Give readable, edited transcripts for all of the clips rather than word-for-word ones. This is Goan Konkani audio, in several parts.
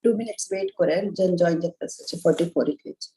2 minutes wait करे जन जॉइन जाता 44 इतलीच.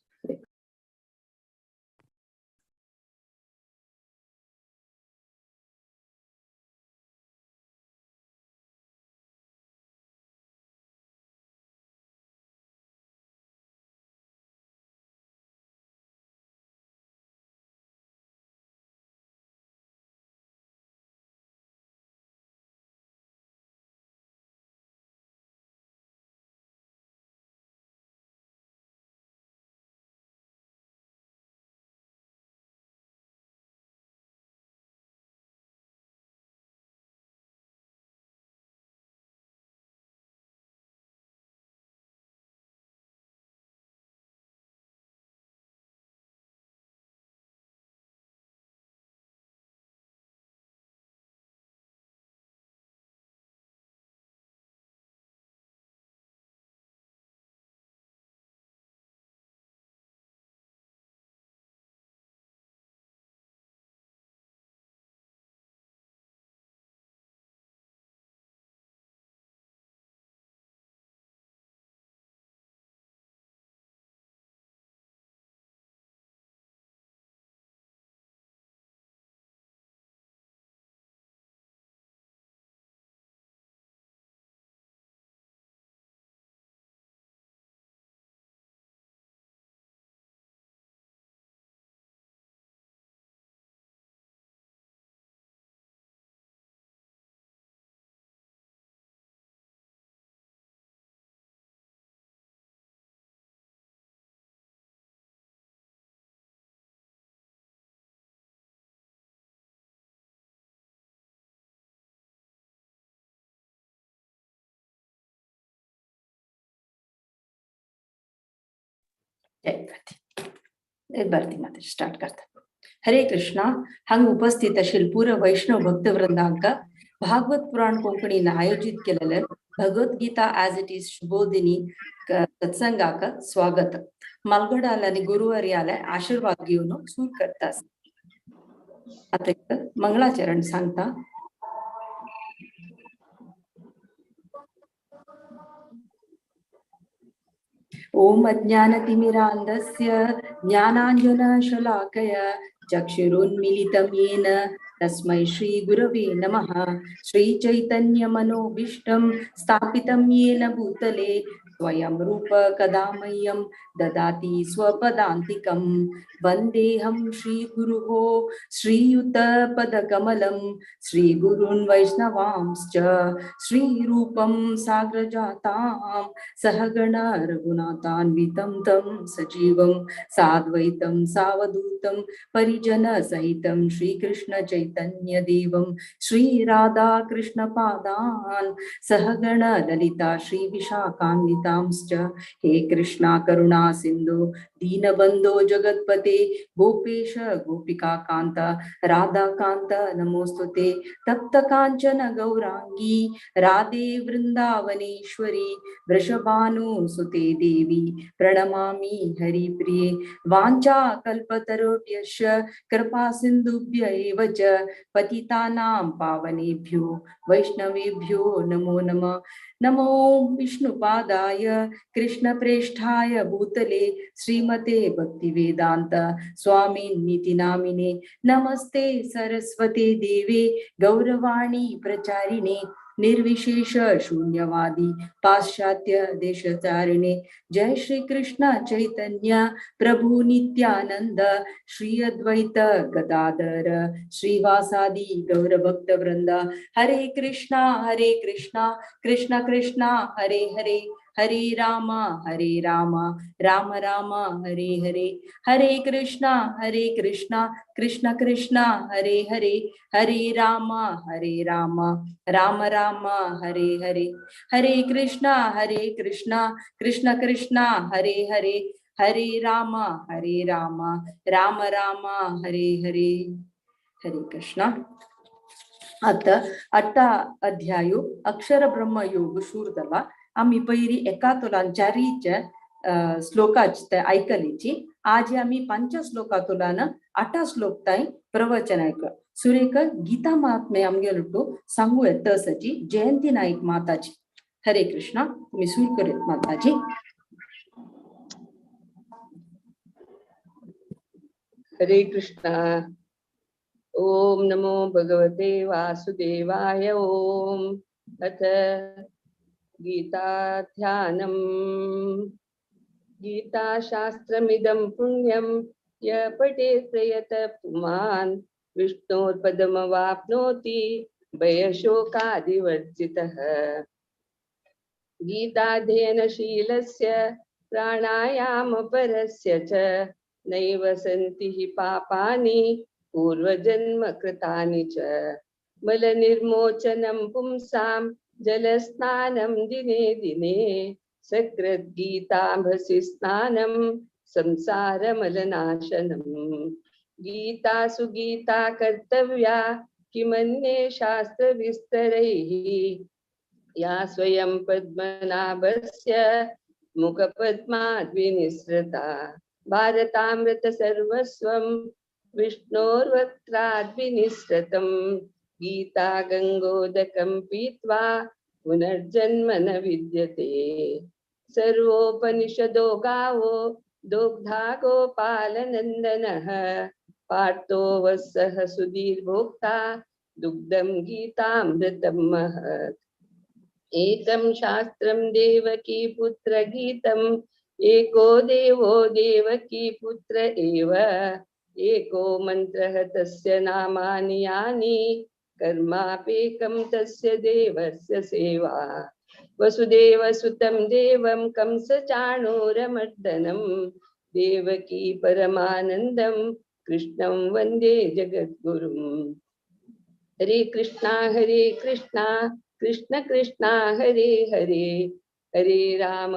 जय भारती माता स्टार्ट करता. हरे कृष्णा. हांगा उपस्थित आशिल्ले पूर वैष्णव भक्तवृंदांक भागवत पुराण कोंकणीन आयोजित केलेले भगवद्गीता एज it is शुभोदिनी सत्संगाक स्वागत. मालगडाल आणि गुरुवारी आले आशीर्वाद घेऊन सुरू करता. आता मंगळाचरण सांगता. ओम अज्ञानतिमिरान्धस्य ज्ञानाञ्जनशलाकया चक्षुरुन्मीलितं येन तस्मै श्री गुरवे नमः. श्री चैतन्यमनोभीष्टं स्थापितं येन भूतले स्वयं रूप कदा मह्यं ददाति स्वपदान्तिकं. वन्देऽहं श्रीगुरुः श्रीयुतपदकमलं श्रीगुरून् वैष्णवांश्च श्रीरूपं साग्रजातां सहगण रघुनाथान्वितं तं सजीवं साद्वैतं सावधूतं परिजनसहितं श्रीकृष्ण चैतन्यदेवं श्रीराधाकृष्णपादान् सहगण ललिता श्रीविशाखान्वितांश्च. हे कृष्णा करुणा सिंधु दीनबंधो जगत्पते गोपेश गोपिका कांत राधाकांत नमोस्तुते. तप्त कांचन गौरांगी राधे वृंदावनेश्वरी वृषभानुसुते देवी प्रणमामि हरिप्रिये. वाञ्छा कल्पतरुभ्यश्च कृपा सिन्धुभ्य एव च पतितानां पावनेभ्यो वैष्णवेभ्यो नमो नमः. नमो विष्णुपादाय कृष्णप्रेष्ठाय भूतले श्रीमते भक्तिवेदांत स्वामिनिति नामिने. नमस्ते सरस्वते देवे गौरवाणी प्रचारिणे निर्विशेष शून्यवादी पाश्चात्य देशचारिणे. जय श्री कृष्ण चैतन्य प्रभु नित्यानंद श्री अद्वैत गदाधर श्रीवासादि गौरभक्त वृंद. हरे कृष्णा कृष्ण कृष्णा हरे हरे, हरे राम राम राम हरे हरे. हरे कृष्णा कृष्ण कृष्णा हरे हरे, हरे राम राम राम हरे हरे. हरे कृष्णा कृष्ण कृष्णा हरे हरे, हरे राम राम राम हरे हरे. हरे कृष्णा. आता अट्टा अध्यायो अक्षर ब्रह्म योग शूरदला आम्ही पहिली एका तुलान चारीच्या श्लोकाच ते ऐकलीची. आज आम्ही पंच श्लोकातुलान आठा श्लोक ताई प्रवचन ऐक. सुरेख गीता महात्म्य आमगेलुटू सांगू येत तसची जयंती नाईक माताची. हरे कृष्णा. तुम्ही सुरू करीत माताजी. हरे कृष्णा. ओम नमो भगवते वासुदेवाय. ओम. अथ गीता ध्यानम्. गीता शास्त्रमिदं पुण्यं य पठेत् प्रयतः पुमान् विष्णोर्पदमवाप्नोति भयशोकादिवर्जितः. गीताध्ययनशीलस्य प्राणायामपरस्य च नैव सन्ति हि पापानि पूर्वजन्म कृतानि च. मलनिर्मोचनं पुंसां जलस्नानं दिने दिने सकृद्गीताभसि स्नानं संसारमलनाशनम्. गीता सुगीता कर्तव्या किमन्ये शास्त्रविस्तरैः या स्वयं पद्मनाभस्य मुखपद्माद्विनिसृता. भारतामृत सर्वस्वं विष्णोर्वक्त्राद्विनिसृतं. गीता गंगोदकं पीत्वा पुनर्जन्म न विद्यते. सर्वोपनिषदो गावो दोग्धा गोपालनन्दनः पार्थो वत्सः सुधीर्भोक्ता दुग्धं गीतामृतं महत्. एकं शास्त्रं देवकी पुत्र गीतम् एको देवो देवकी पुत्र एव. एको मंत्रः तस्य नामानि यानि कर्मापेकं तस्य देवस्य सेवा. वसुदेवसुतं देवं कंसचाणूरमर्दनं देवकी परमानन्दं कृष्णं वन्दे जगद्गुरुम्. हरे कृष्णा कृष्ण कृष्णा हरे हरे, हरे राम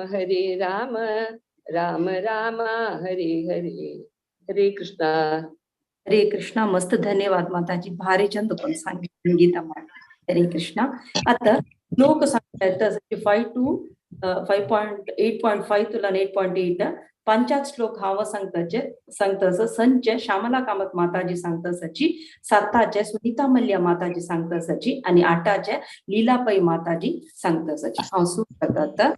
राम राम हरे हरे. हरे कृष्णा. हरे कृष्णा. मस्त धन्यवाद माताजी, भारी चंद पण सांगितलं गीता माता. हरे कृष्णा. आता श्लोक सांगता 5.8.5 तुला 8.8 पंचात श्लोक हाव सांगताचे सांगतस संच श्यामला कामत माताजी सांगतसाची, साताचे सुनीता मल्ल्या माताजी सांगतसाची आणि आठाचे लीलापई माताजी सांगतसाची. हांव सुरू करता.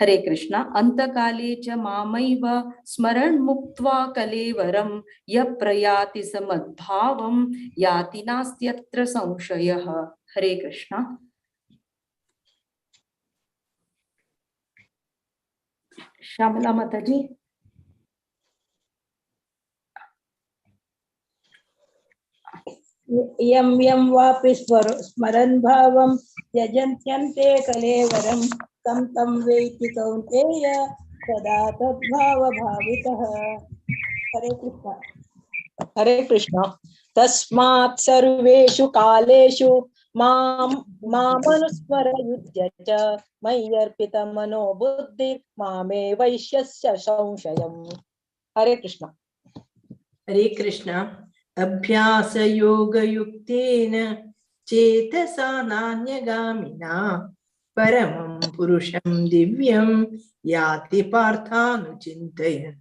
हरे कृष्णा. अंतकाले च मामैव स्मरण मुक्त्वा कलेवरं य प्रयाति समद्भावं याति नास्त्यत्र संशयः. हरे कृष्णा. श्यामला माताजी. यं यं वापि स्मरन् भावं त्यजन्त्यन्ते कलेवरं तं तं वेत्ति कौन्तेय सदा तद्भावभावितः. हरे कृष्ण. हरे कृष्ण. तस्मात् सर्वेषु कालेषु मां मामनुस्मर युध्य च मय्यर्पितमनो बुद्धिर्मामे वैश्यस्य संशयम्. हरे कृष्ण. हरे कृष्ण. अभ्यास योगयुक्तेन चेतसा नान्यगामिना परमं पुरुषं दिव्यं याति पार्थानुचिन्तयन्.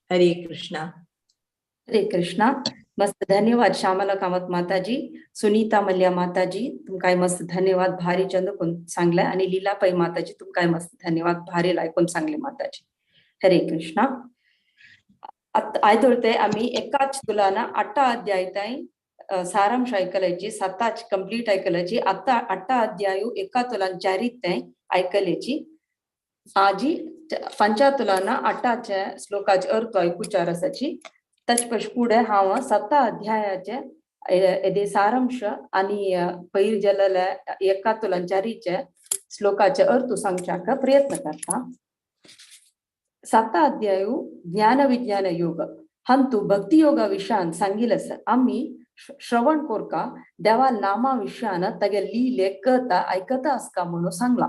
हरे कृष्ण. हरे कृष्ण. मस्त धन्यवाद श्यामला कामत माताजी, सुनीता मल्ल्या माताजी, तुमकाय मस्त धन्यवाद, भारी चंद कोण सांगले आणि लीलापाई माताजी तुमकाय मस्त धन्यवाद, भारी लायकून सांगले माताजी. हरे कृष्णा. आयदोळते आम्ही एकाच तुलाना 8 अध्याय ताई सारांश ऐकल्याची, 7 कंप्लीट ऐकल्याची, आता 8 अध्याय एका तुलान चारित ताई ऐकल्याची. आजी 5 तुलाना 8 श्लोकाचे अर्थ ऐकूचार असाची. तशपश पुढे हांव 7 अध्यायाचे एदे सारांश आणि पैर जलले एका तुलान चारीचे श्लोकाचे अर्थ सांगच्याक प्रयत्न करता. 7 अध्याय ज्ञान विज्ञान योग हंतु भक्ती योगा विषयान सांगिलस. आम्ही श्रवण कोरका देवा नामा विषयान तगे लीले कथा ऐकता आसका म्हणून सांगला.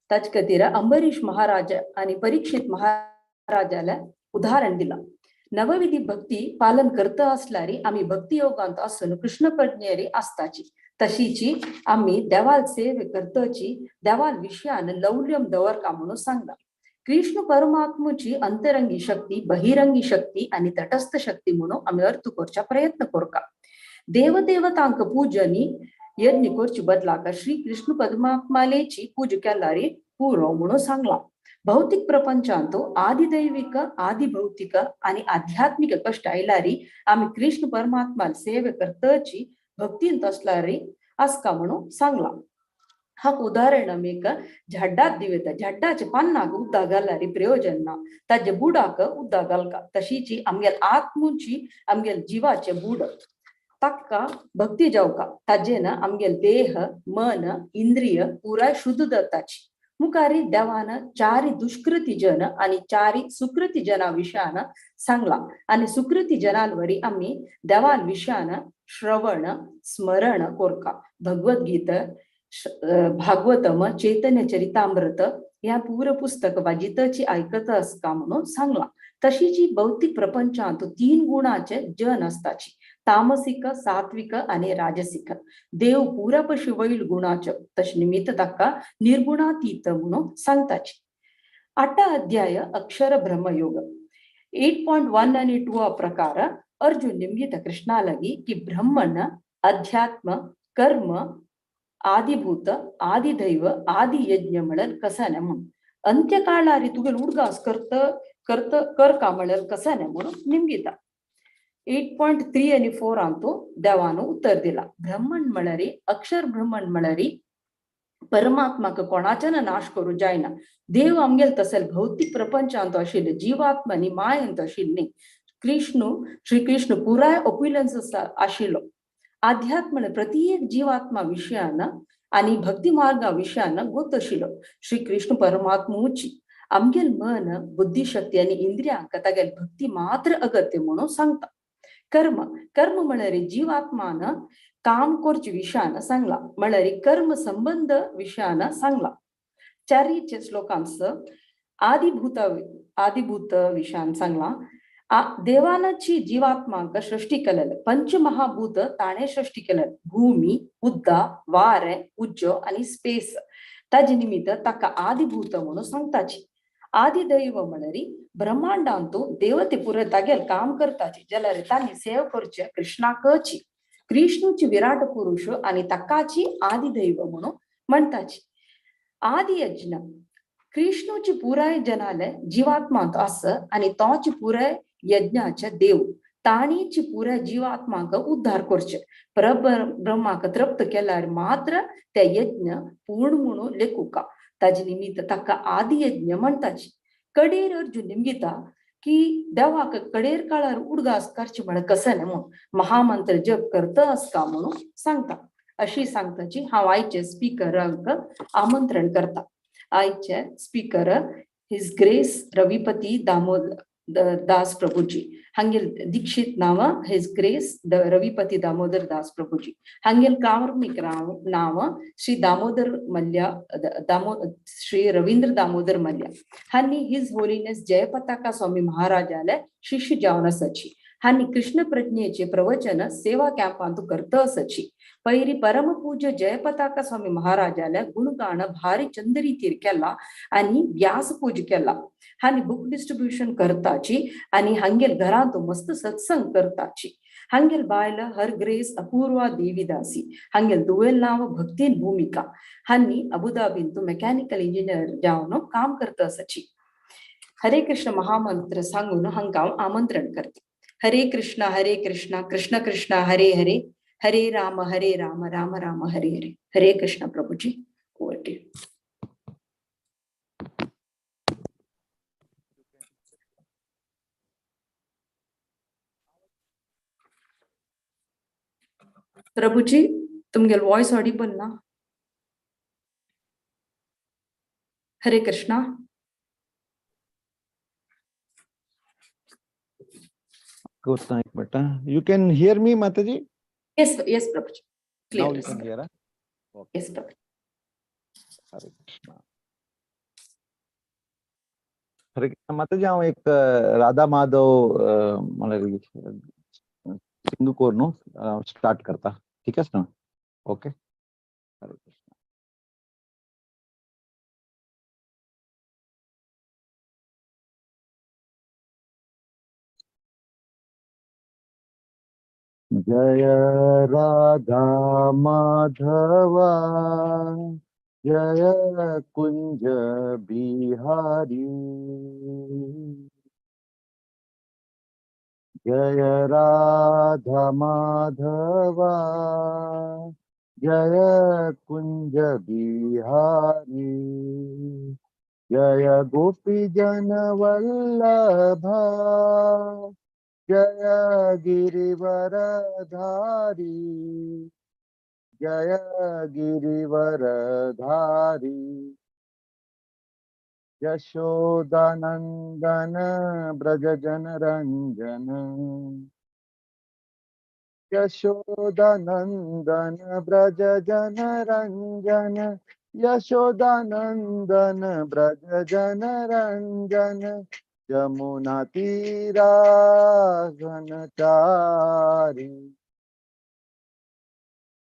ताचे खातीर अंबरीश महाराज आणि परीक्षित महाराजाला उदाहरण दिला. नवविधी भक्ती पालन करता असल्यारी आम्ही भक्ती योगांत असून कृष्ण प्रज्ञेरी असताची, तशीची आम्ही देवाल सेवे करताची देवाल विषयान लौल्यम दवरका म्हणून सांगला. कृष्ण परमात्मची अंतरंगी शक्ती, बहिरंगी शक्ती आणि तटस्थ शक्ती म्हणून आम्ही अर्थ करचा प्रयत्न करका. देवदेवतांक पूजनी यज्ञ करची बदलाक श्री कृष्ण परमात्मालेची पूजा केल्यारी पुरो म्हणून सांगला. भौतिक प्रपंचांत आदिदैविक, आदिभौतिक आणि आध्यात्मिक कष्ट आयलारी आमी कृष्ण परमात्मा सेवे करतची भक्तीन तसलारी आसका म्हणून सांगला. हाक उदाहरण आमी एक झाडाक दिवयता. झाडाचे पान्नाक उदक घालरी प्रयोजन ना, ताजे बुडाक उदक घालका. तशीची आमगेल आत्मुची आमगेल जिवाचे बुड ताका भक्ती जावका, ताजेन आमगेल देह मन इंद्रिय पुराय शुद्ध जाताची. मुखारी देवान चारी दुष्कृती जन आणि चारी सुकृती जना विषयान सांगला आणि सुकृती जनांवरी आम्ही देवान विषयान श्रवण स्मरण कोरका. भगवद्गीता, भागवतम, चैतन्य चरितामृत ह्या पूर पुस्तक वाजितची ऐकत असका म्हणून सांगला. तशीची भौतिक प्रपंचांत तीन गुणाचे जन असताची, तामसिक, सात्विक आणि राजसिक. देव पुरापशी वैल गुणाचे तश निमित्त ताका निर्गुणातीत म्हणून सांगताची. आठा अध्याय अक्षर ब्रह्मयोग 8.1 आणि 2 प्रकार अर्जुन निमित्त कृष्णालगी की ब्रह्मन अध्यात्म कर्म आदिभूत आदिदैव आदियज्ञ म्हणल कसाने म्हणून अंत्यकाळारी तुगेल उडगास करत करत कर का म्हणल कसाने म्हणून निमगिता. 8.3 आणि 4 अंतू देवाನು उत्तर दिला. ब्रह्मण म्हळ्यारी अक्षर ब्रह्मण म्हळ्यारी परमात्माक कोणाच्यान नाश करू जायना. देव आमगेल तसेल भौतिक प्रपंचांत आशिल्ले जीवात्मा न्ही मायेंत आशिल्ली न्ही. कृष्ण श्रीकृष्ण पुराय ओपिलन्स आशिल्लो. आध्यात्म प्रत्येक जीवात्मा विषयान आणि भक्ती मार्गा विषयान गोत आशिल्लो श्रीकृष्ण परमात्मूची. आमगेल मन बुद्धिशक्ती आणि इंद्रियांक तागेल भक्ती मात्र अगत्य म्हणून सांगता. कर्म कर्म म्हळ्यार जीवात्मान काम करचे विषयान सांगला, म्हळ्यार कर्म संबंध विषयान सांगला. चारीचे श्लोकांस आदिभूत आदिभूत विषयान सांगला. देवानाची जीवात्मांक सृष्टी केलेले पंचमहाभूत ताणे सृष्टी केलेले, भूमी, उद्दा, वारे, उज्जो आणि स्पेस. ताजे निमित्त ताका आदिभूत म्हणून सांगताची. आदिदैव म्हळ्यार ब्रह्मांडांतू देवते पुरे तागेल काम करताची, जाल्यार तांणी सेव करचे कृष्णाकची. कृष्णूची विराट पुरुष आणि ताकाची आदिदैव म्हणून म्हणताची. आदियज्ञ कृष्णूची पुराय जनाले जीवात्मांत आस आणि तोची पुराय यज्ञाचे देव ताणीची पुराय जीवात्माक उद्धार करचे. परब्रह्माक तृप्त केल्यार मात्र त्या यज्ञ पूर्ण म्हणून लेखुका. ताजे निमित्त ताका आदियज्ञ म्हणताची. कडेर अर्जुन निमगिता की देवाक कडेर काळार उडगास करचे म्हळ्यार कशें न्ही म्हणून महामंत्र जप करता आसता म्हणून सांगता. अशी सांगताची हांव आयचे स्पिकरांक आमंत्रण करता. आयचे speaker his grace Ravipati Damodar Das Prabhuji हांगेल Dixit नाव his grace Ravipati Damodar Das Prabhuji हांगेल कार्मिक नाव श्री दामोदर मल्ल्या श्री रवींद्र दामोदर मल्ल्या हांणी his holiness Jayapataka स्वामी महाराजाले शिष्य जावन आसाची. हांणी कृष्ण प्रज्ञेचे प्रवचन सेवा कॅम्पांत करत आसाची. पैरी परमपूज्य जयपताका स्वामी महाराजाले गुणगान भारी चंद रितीर केला आणि व्यासपूज केला. हांणी बुक डिस्ट्रीब्युशन करताची आणि हांगेल घरांत मस्त सत्संग करताची. हांगेल बायल हर ग्रेस अपूर्वा देवीदासी हांगेल दुवेल नाव भक्तीन भूमिका हांणी अबुधाबींतू मेकॅनिकल इंजिनियर जावन काम करता आसाची. हरे कृष्ण महामंत्र सांगून हांकां हांव आमंत्रण करता. हरे कृष्ण कृष्ण कृष्ण हरे हरे, हरे Ram Ram Ram Hare Hare. Hare Krishna Prabhuji, over to you. Prabhuji तुमगेल voice audible ना? हरे Krishna. Good night, beta. You can hear me, Mataji? Yes, yes, Prabhuji. Clear. Now you can hear, huh? Okay. Yes, Prabhuji. Hare Krishna. Hare Krishna, Mataji, हांव एक राधा माधव म्हळ्यार सिंग कोर न्हू स्टार्ट करता. ठीक आसा न्हू? ओके. हरे कृष्ण. जय राधा माधवा, जय कुंज बिहारी। जय राधा माधवा, जय कुंज बिहारी। जय गोपी जन वल्लभा, जय गिरिवरधारी। जय गिरिवरधारी। यशोदानंदन ब्रज जन रंजन, यशोदानंदन ब्रज जन रंजन, यशोदानंदन ब्रज जन रंजन, यमुना तीरा घनचारी,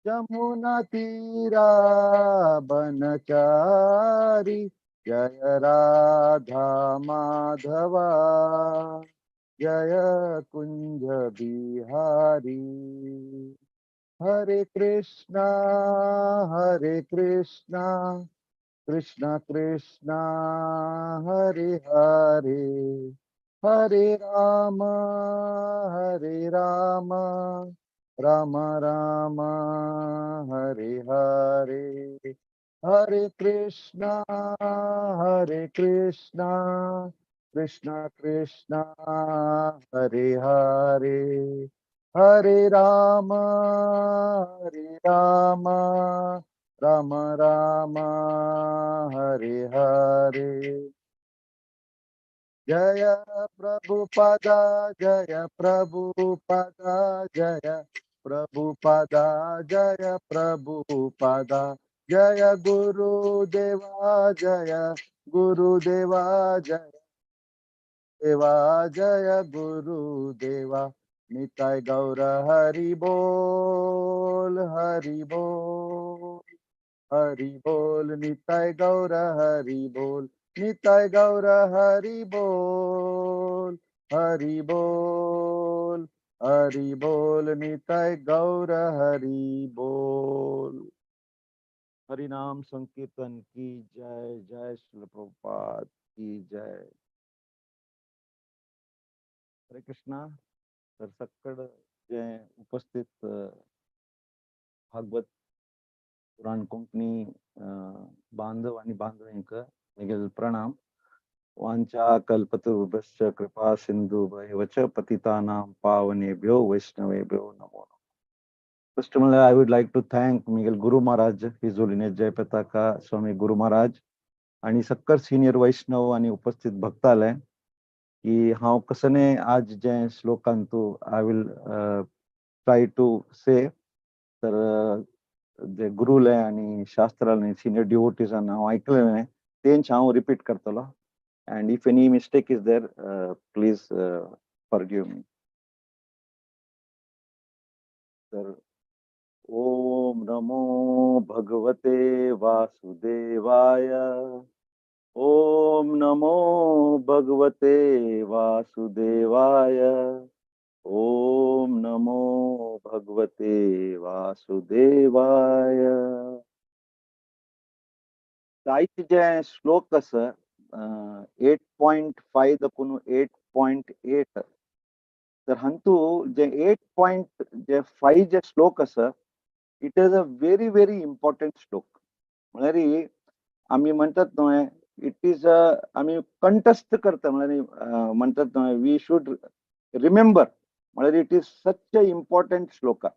यमुना तीरा बनचारी। जय राधा माधवा, जय कुंज बिहारी। हरे कृष्णा हरे कृष्णा, कृष्णा कृष्णा हरे हरे, हरे राम हरे राम, राम राम हरे हरे। हरे कृष्णा हरे कृष्णा, कृष्णा कृष्णा हरे हरे, हरे राम हरे राम, राम राम हरे हरे। जय प्रभुपादा, जय प्रभुपादा, जय प्रभुपादा, जय प्रभुपादा, जय गुरुदेवा, जय गुरुदेवा, जय देवा, जय गुरुदेवा। निताय गौर हरि बोल, हरि बोल, हरि बोल, निताय गौर हरि बोल, निताय गौर हरि बोल, हरि बोल, हरि बोल, निताय गौर हरि बोल। हरि नाम संकीर्तन की जय, जय श्रील प्रभुपाद की जय। हरे कृष्णा। तर सक्कड जे उपस्थित भागवत पुराण कोंकणी बांधव आणि बांधवींक म्हगेल प्रणाम। वांछा कल्पतरुभ्यश्च कृपा सिंधुभ्येव च पतितानां पावनेभ्यो वैष्णवेभ्यो नमो नमः। फर्स्ट म्हणल्यार I would like to thank म्हगेल Guru Maharaj, his holiness Jayapataka Swami Guru Maharaj आणि सक्कर सिनियर वैष्णव आणि उपस्थित भक्ताले की हांव कसने आज जे श्लोकांतु I will try to say. तर जे गुरुले आणि शास्त्राले सिनियर डिवोटीजान हांव आयकलेलें तेंच हांव रिपीट करतलो, and if any mistake is there, please forgive me. तर ओम नमो भगवते वासुदेवाय, ओम नमो भगवते वासुदेवाय, ओम नमो भगवते वासुदेवाय। आयचे जे श्लोक आसा 8.5 दाखून 8.8, तर हांतू जे 8.5 जे श्लोक आसा it is a very very important श्लोक। म्हळ्यार आमी म्हणटात न्हय, it is a आमी कंठस्थ करता, म्हळ्यार म्हणटात न्हय we should remember, म्हळ्यार it is such a important shloka.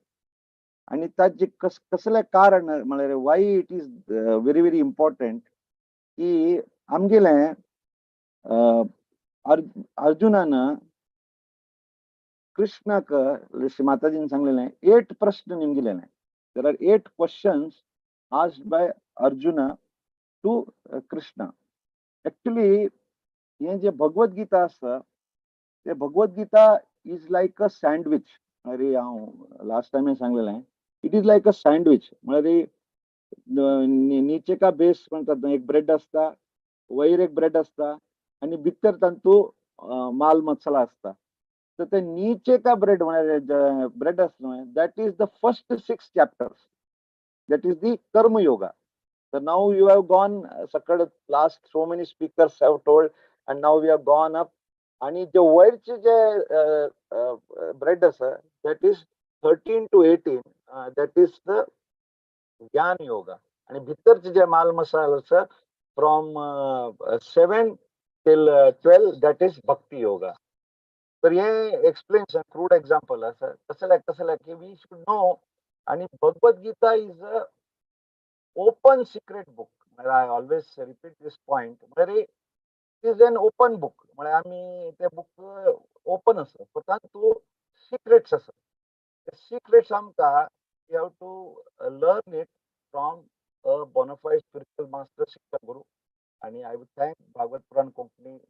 आनी ताजे कसलें कारण म्हळ्यार why it is very very important की आमगेलें अर्जुनान कृष्णाक माताजीन सांगलेलें 8 प्रश्न निमगिलेले। There are 8 questions asked by Arjuna to Krishna. Actually हे जे भगवद गीता आसा ते Bhagavad Gita is like a sandwich. अरे हांव लास्ट टायम सांगलेलें, it is like a sandwich. म्हळ्यार नीचे का बेस म्हणतात, एक ब्रेड आसता, वयर एक ब्रेड आसता आनी भितर तांतू माल मसाला आसता। तर ते नीचे का ब्रेड म्हळ्यार ब्रेड आसता न्हय, that is the first 6 chapters, that is the karma yoga. So now you have gone सकड, last so many speakers have told and now we have gone up. आणि जे वयरचे जे ब्रेड आसा, that is 13 to 18, that is the ज्ञान योगा. आणि भितरचे जे माल मसाल आसा, from 7 till 12, that is भक्ती योगा. तर हे एक्सप्लेन क्रूड एक्झाम्पल आसा. कसं कसं की we should know. आणि Bhagavad Gita is a open secret book. I always repeat this point. म्हळ्यार it is an open book. म्हळ्यार आमी ते बुक ओपन आसा, पण तातूंत सिक्रेट्स आसा. ते सिक्रेट्स आमकां you have to learn it from a bonafide spiritual master, शिक्षा गुरु. आणि I would thank Bhagwat Puran Konkani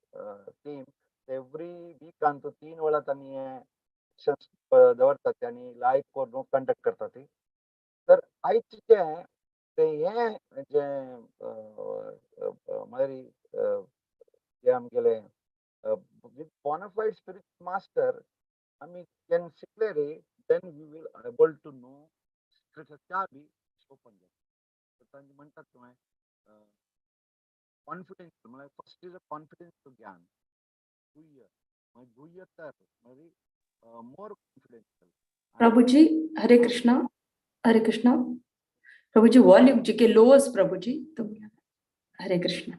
team. Every विकान तो तीन वेळा तांणी हे सेशन्स दवरतात आणि लायक करून कंडक्ट करतात ती. तर आयचे जे ते हे जे म्हळ्यार जे आमगेले विथ बोनाफायड स्पिरिच्युअल मास्टर आमी can शिकले रे, then we will able to know secrets. त्या बी ओपन जाता. तांचे म्हणटात तुवें कॉन्फिडन्स, म्हळ्यार फर्स्ट is a confidence ज्ञान, गुह्य, मागीर गुह्य तर मागीर मोर कॉन्फिडेन्शियल. प्रभुजी, हरे कृष्णा, हरे कृष्णा. प्रभुजी, वॉल्यूम जिके लोअस. प्रभुजी, तुम हरे Krishna.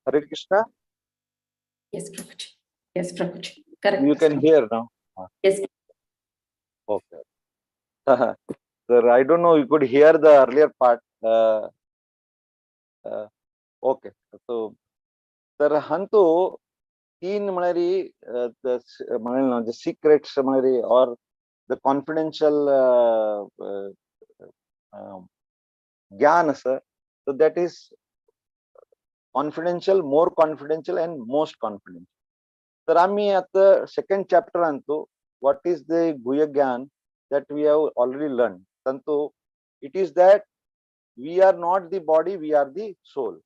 Hare Krishna. Yes, Prabhuji. Yes, Prabhuji. Correct. You can hear now? Yes. Okay. Sir, I don't know you could hear the earlier part. Okay. So, तर हांतू तीन म्हळ्यार म्हणलें सिक्रेट्स म्हळ्यार ऑर the confidential ज्ञान आसा, so that is confidential, more confidential and most confidential. तर आम्ही आता सेकंड चॅप्टरांतू what is the गुह्य ज्ञान that we have already learn. तांतू it is that we are not the body, we are the soul.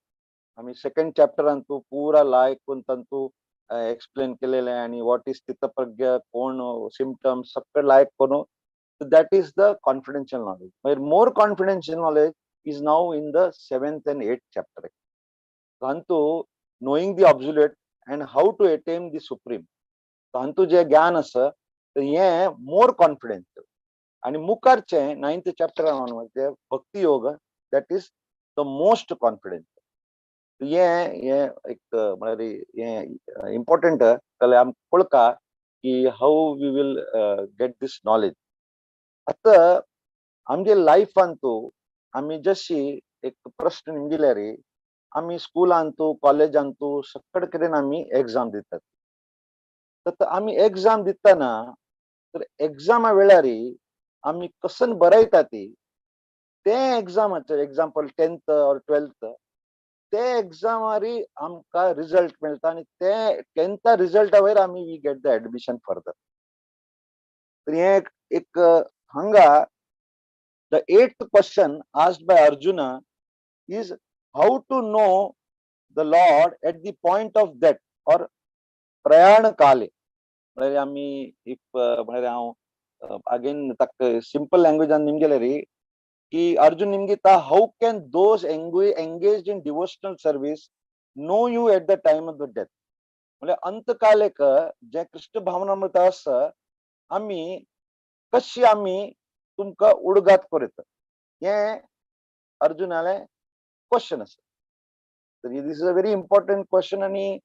आम्ही सेकंड चॅप्टरांतू पुरा लायक तांतू एक्सप्लेन केलेले आहे. आणि what is स्थितप्रज्ञ, कोण सिमटम्स सगळं लायक करून, that is the confidential knowledge. मागीर more confidential knowledge is now in the seventh and eighth chapter. तांतू knowing the absolute and how to attain the supreme, तांतू जे ज्ञान आसा तर हे मोर कॉन्फिडेन्शियल. आणि मुखारचे नायन्थ चॅप्टर म्हणजे भक्ती योग, that is the most confidential. हे हे एक म्हळ्यार हे इम्पॉर्टंट जाल्यार आमकां कळका की how we will get this knowledge. आतां आमगे लायफांतू आमी जशी एक प्रश्न निमगिल्यार, आमी स्कुलांतू, कॉलेजांतू सगळे कडेन आमी एग्जाम दितात. तर आमी एग्जाम दितना तर एग्जामा वेळार आमी कसन बरयता ती ते एग्जामाचेर, एग्जाम्पल 10th or 12th, ते एग्जामारी आमकां रिजल्ट मेळटा आनी ते टेंथा रिजल्टा वयर आमी we get the admission further. तर हे एक हांगा the eighth question asked by Arjuna is how to know the Lord at the point of death or प्रयाण काले. म्हळ्यार आमी if म्हळ्यार हांव अगेन ताका सिंपल लँग्वेजान निमगेले रे की Arjun निमगिता, how can those engage in devotional service know you at the time of the death. म्हळ्यार अंतकालेक जे कृष्ण भावनामृत आसा, आमी कशी आमी तुमकां उडगात करता, हे अर्जुनाले क्वेश्चन आसा. तर this is a very important question आनी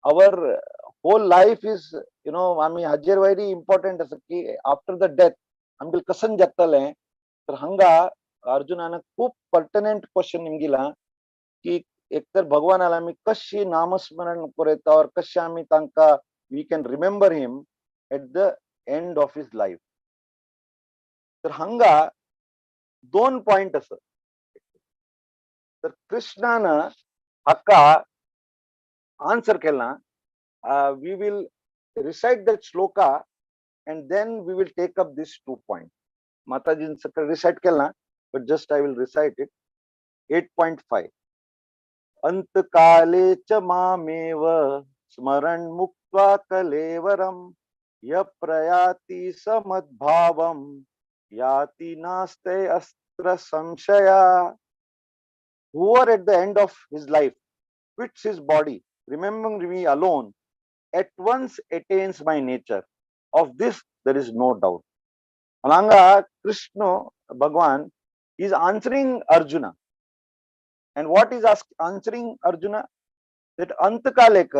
our whole life is आमी हाजेर व्हेरी इम्पॉर्टंट आसा की आफ्टर the death आमगेले कसन जगतले. तर हांगा अर्जुनान खूब पर्टनंट क्वेश्चन निमगिला की एक तर भगवानाला आमी कशी नामस्मरण करता और कशें आमी तांकां we can remember him at the end of his life. तर हांगा दोन पॉइंट आसा. तर कृष्णान हाका आन्सर केला. We will recite that shloka and then we will take up this two point. माताजीन सकळ रिसाइट केला, but just I will recite it. 8.5. अंतकाले च मामेव स्मरण मुक्त्वा कलेवरम य प्रयाति समद्भावम याति नास्ते अत्र संशया. Whoever at the end of his life quits his body, remembering me alone, at once attains my nature. Of this there is no doubt. हांगा Krishna Bhagwan is answering Arjuna. And what is answering Arjuna? That अंतकालेक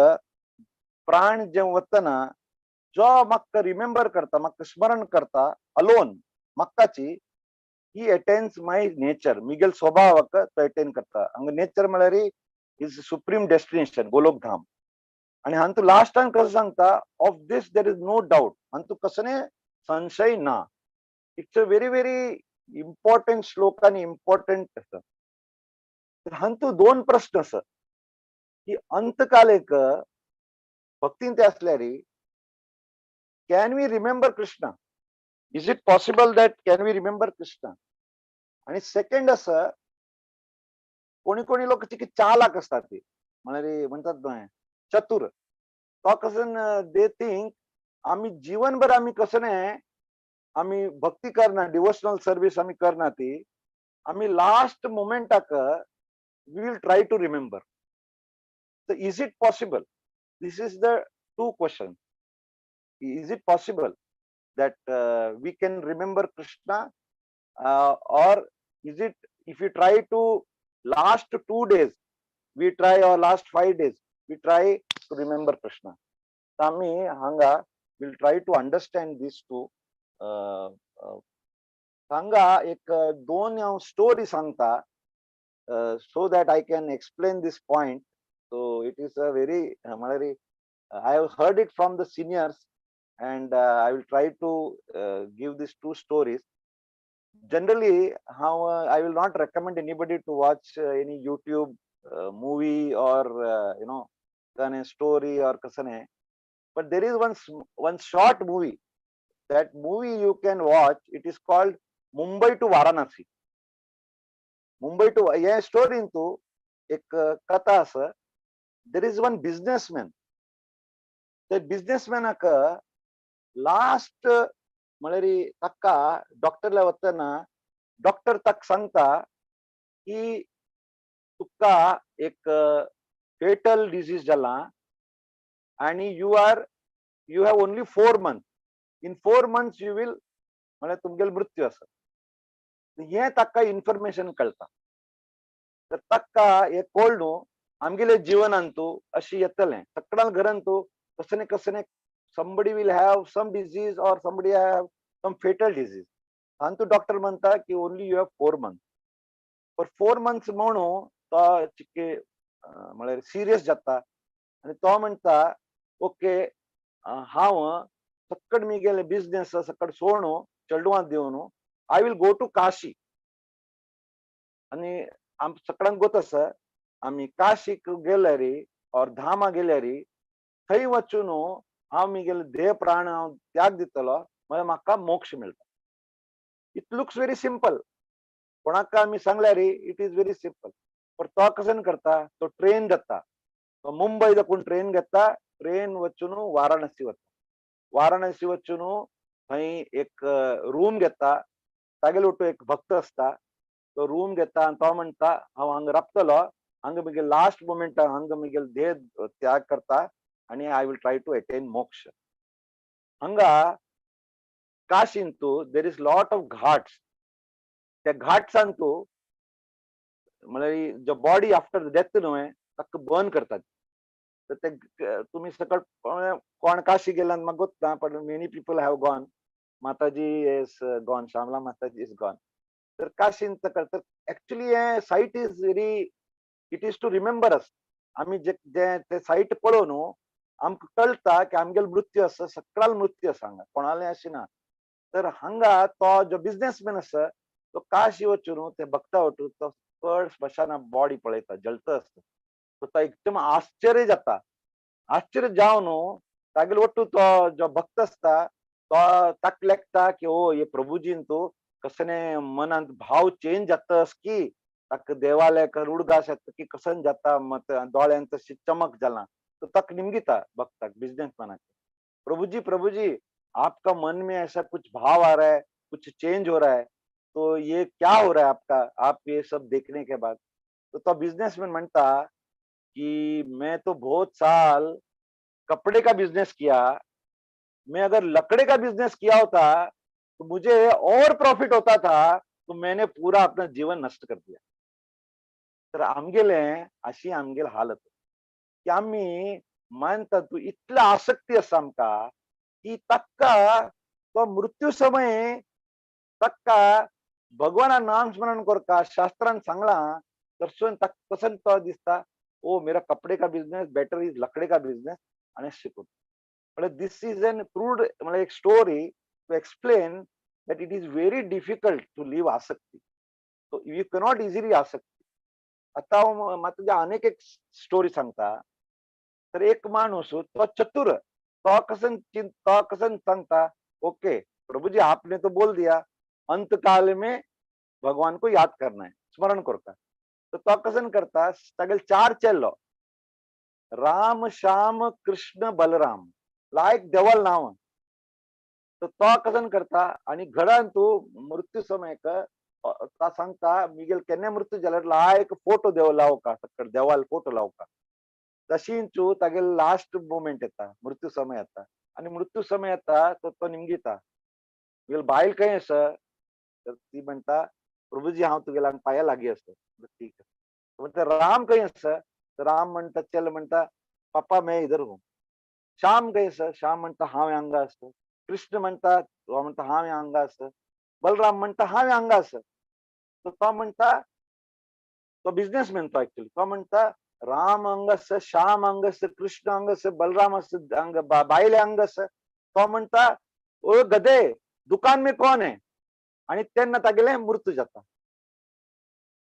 प्राण जे वतना जो म्हाका रिमेंबर करता, म्हाका स्मरण करता अलोन म्हाकाची, he attains my nature. मिगेल स्वभावाक तो अटेन करता. हांगा नेचर म्हळ्यार is supreme destination, Golokdham. आणि हांतू लास्टान कसं सांगता, of this there is no doubt. हांतू कसने संशय ना. It's a very very important श्लोक आणि इम्पॉर्टंट आसा. तर हांतू दोन प्रश्न आसा की अंतकालेक भक्तीन ते असल्यार can we remember Krishna? Is it possible that can we remember Krishna? आणि सेकंड असं, कोणी कोणी लोक चालाक असतात, ते म्हळ्यार म्हणतात न्हय चतुर, तो कसं they think आम्ही जीवनभर आम्ही कसं न्हय आम्ही भक्ती करना, डिवोशनल सर्विस आम्ही करना, ती आम्ही last मोमेंटाक we will try to remember. So is it possible? This is the two question. Is it possible that we can remember Krishna, or is it if you try to last 2 days we try or last 5 days we try to remember Krishna? आम्ही हांगा will try to understand these two. हांगा एक दोन हांव स्टोरी सांगता so that I can explain this point. So it is a very म्हळ्यार I have heard it from the seniors and I will try to give these two stories. Generally, how I will not recommend anybody to watch any YouTube movie or kind of story or kasane. But there is one short movie. That movie you can watch. It is called Mumbai to Varanasi. Mumbai to hey story तू एक कथा आसा. There is one businessman. त्या बिझनेसमॅनाक लास्ट म्हळ्यार ताका डॉक्टरला वतना डॉक्टर ताका सांगता की तुका एक फेटल डिजीज जाला आणि you have only 4 month. In 4 months you will म्हळ्यार तुमगेलो मृत्यू आसा. हें ताका इन्फॉर्मेशन कळटा. तर ताका हे कळ्ळ न्हू आमगेले जिवनान तूं अशें येतलें सगळ्यां घरान तूं कसं न्ही कसं न्ही somebody will have some disease or somebody have some fatal disease. आणि तो डॉक्टर म्हणता की only you have 4 months. For 4 months म्हणून तो चिके म्हळ्यार सिरियस जाता आणि तो म्हणता, ओके, हांव सक्कड मिगेले बिझनेस सक्कड सोडून चेडवां दिवन I will go to Kashi. आणि आम सगळ्यांक गोत आसा, आमी काशीक गेल्यार और धामा गेल्यार थंय वचून हांव मिगेले देह प्राण हांव त्याग दितलो म्हळ्यार म्हाका मोक्ष मेळटा. It looks very simple. कोणाक आमी सांगल्यार it is very simple. पण तो कशें करता, तो ट्रेन घेता, तो मुंबय दाखून ट्रेन घेता, ट्रेन वचून वाराणसी वता. वाराणसी वचून थंय एक रूम घेता. तागेलो तो एक भक्त आसता. तो रूम घेता आनी तो म्हणटा, हांव हांगा राबतलो, हांगा म्हगे लास्ट मोमेंट हांगा म्हगेलो देह त्याग करता आनी I will try to attain moksha. हांगा काशींतू there is lot of ghats. त्या घाट्सान तूं म्हळ्यार जो बॉडी आफ्टर डेथ न्हय ताका बर्न करतात. तर ते तुमी सकळ कोण काशी गेल्यान म्हाका गोत ना, पण many people have gone. Mataji is gone, Shyamala Mataji is gone. तर काशीन सकळ तर actually hey site is very, it is to remember us. आमी जे जे ते सायट पळोवन न्हू आमकां कळटा की आमगेलो मृत्यू आसा, सगळ्याल मृत्यू आसा हांगा, कोणाले अशें ना. तर हांगा तो जो बिझनेसमॅन आसा, तो काशी वचून ते भक्ता वटून तो चड स्मशाना बॉडी पळयता, जळत आसता. तो तो एकदम आश्चर्य जाता. आश्चर्य जावन तागेलो वट्टू तो जो भक्त आसता, तो ताका लेखता की ओ हे प्रभुजीन तूं कसने मनांत भाव चेंज जाता की ताका देवाले उडगास येता की कसन जाता, मत दोळ्यांत तशी चमक जाला. तो ताका निमगिता भक्ताक, बिझनेसमॅनाक, "प्रभुजी, प्रभुजी, आपका मन में ऐसा कुछ भाव आ रहा है, कुछ चेंज हो रहा है, तो ये क्या हो रहा है आपका, आप ये सब देखने के बाद?" तो बिजनेसमैन म्हणता कि मैं तो बहुत साल कपड़े का बिजनेस किया, मैं अगर लकड़े का बिजनेस किया होता तो मुझे और प्रॉफिट होता था, तो मैंने पूरा अपना जीवन नष्ट कर दिया. तर आमगेले अशी आमगेले हालत की आमी मानता तूं इतले आसक्ती आसा आमकां की ताका तो मृत्यू समय ताका भगवाना नाम स्मरण करता, शास्त्रान सांगला तर ताका कसं तो दिसता, ओ मेरा कपडे का बिझनेस बेटर is लकड़े का बिझनेस आणि शिकून. म्हणजे this is an crude म्हणजे एक story to explain that it is very difficult to leave आसक्ती. So you cannot easily आसक्ती. आता हांव मात अनेक एक स्टोरी सांगता. तर एक माणूस, तो चतुर, तो कसन सांगता, "ओके प्रभु जी, आपने तो बोल दिया, अंत काल में भगवान को याद करना है, स्मरण करता." तर तो कसन करता, तागेले चार चेल्लो, राम, श्याम, कृष्ण, बलराम, लायक देवाल नाव. तर तो कसन करता आणि घरान तू मृत्यू समय ता सांगता, मिगेल केन्ना मृत्यू जाल्यार लायक फोटो देव लावका, सकयल देवाल फोटो लावका. तशींचू तागेले लास्ट मोमेंट येता, मृत्यू समय येता आणि मृत्यू समय येता तो तो निमगिता, "तुगेली बायल खंय आसा?" तर ती म्हणटा, "प्रभुजी, हांव तुगेल्या पांया लागीं आसा." ठीक आहे. म्हणटा, "राम खंय आसा?" तर राम म्हणटा, चेलो म्हणटा, "पापा, मैं इधर हूँ." श्याम खंय आसा? श्याम म्हणटा, "हांव हांगा आसा." कृष्ण म्हणटा, तो म्हणटा, "हांव हांगा आसा." बलराम म्हणटा, "हांव हांगा आसा." तर तो म्हणटा, तो बिझनेसमॅन तो ऍक्च्युली, तो म्हणटा, "राम हांगा आसा, श्याम हांगा आसा, कृष्ण हांगा आसा, बलराम आसा हांगा, बायले हांगा आसा." तो म्हणटा, "ओ गधे, दुकान में कौन है?" आणि तेन्ना तागेले मृत्यू जाता.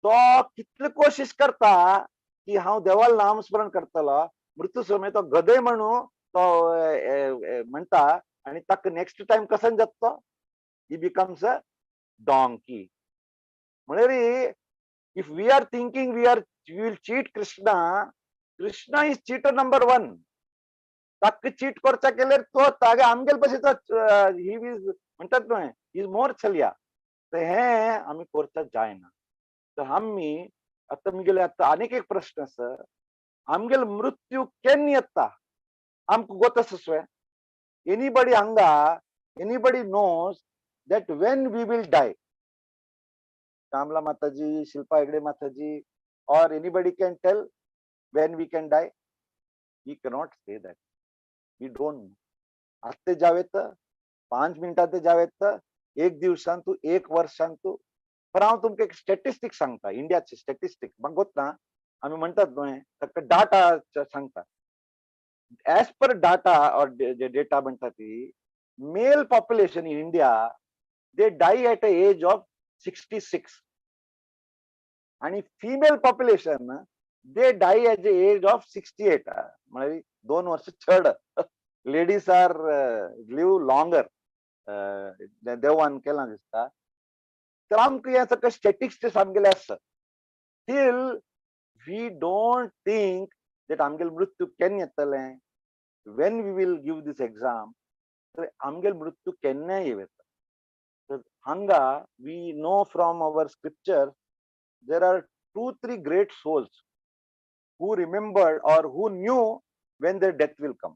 तो कितले कोशिश करता की हांव देवाल नामस्मरण करतलो, मृत्यू समय तो गधे म्हणून तो म्हणटा आणि ताका नेक्स्ट टाइम कसन जाता तो he becomes a donkey. म्हळ्यार if we are thinking we will cheat Krishna, Krishna is cheater number one. ताका चीट करचा केल्यार तो तागे आमगेले पशी तो he is म्हणटात न्हय, is more चलया. तर हे आमी करचा जायना. तर आमी आतां मुगेले आतां आनीक एक प्रश्न आसा, आमगेलो मृत्यू केन्ना येता आमकां गोत आसा? एनीबडी हांगा, anybody knows that when we will die? Kamala Mataji, Shilpa Hegde Mataji, or anybody can tell when we can die? We cannot say that. We don't know. आत्ते जावेत, 5 मिनटां ते जावेत, एक दिवसान तूं, एक वर्षान तूं. पण हांव तुमकां एक स्टॅटिस्टिक सांगता, इंडियाचे स्टॅटिस्टिक म्हाका गोत ना. आमी म्हणटात न्हय, ताका डाटा सांगता. As per data or data म्हणटा ती, male population in India, they die at a age of 66 आणि female population, they die at the age of 68. म्हणजे 2 वर्ष चड. Ladies are live longer, देवान केलां दिसता. तर आमकां हें सगळें स्टॅटिस्टिक्स आमगेले आसा. Still we don't think that आमगेले मृत्यू केन्ना येतलें, when we will give this exam. तर आमगेले मृत्यू केन्नाय येवं येता. तर हांगा we know from our scripture there are two three great souls who remembered or who knew when their death will come.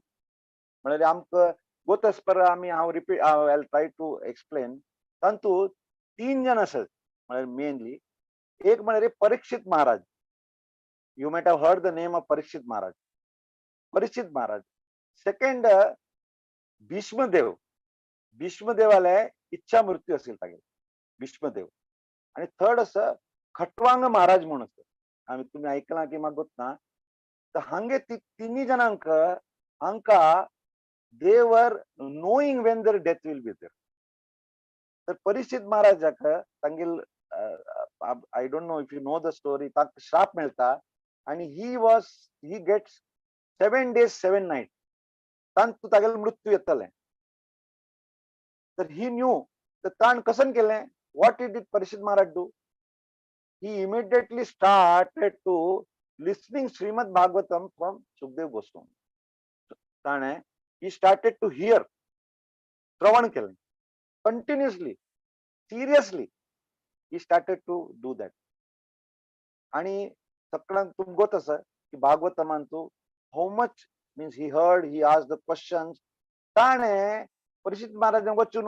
म्हळ्यार आमकां गोत पर आमी हांव repeat, I try to explain. तातूंत तीन जण आसात. म्हळ्यार मेनली एक म्हळ्यार Parikshit Maharaj. You might have heard the name of Parikshit Maharaj, Parikshit Maharaj. Second, Bhishmadev. भीष्मदेवाले इच्छा मृत्यू असेल तागेले, भीष्मदेव. आणि थर्ड असं खटवांग महाराज म्हणून आसा. आमी तुमी आयकलां की म्हाका गोत ना. तर हांगे तिन्ही जणांक हांका they were knowing when their death will be there. तर Parikshit महाराजाक तांगेल, I don't know if you know the story, ताका श्राप मेळटा आणि he gets 7 days 7 night, तांतू तागेलो मृत्यू येतले. तर ही न्यू, तर ताण कसन केलें? What did Parikshit Maharaj do? He immediately started to listening Srimad Bhagavatam from Sukhdev Goswami. ताणें he started to hear, श्रवण केलें continuously, seriously he started to do that. आणि सगळ्यांक तुमकां आसा की भागवतमान तूं how much means he heard, he asked the questions. ताणें परीक्षित महाराजांक वचून,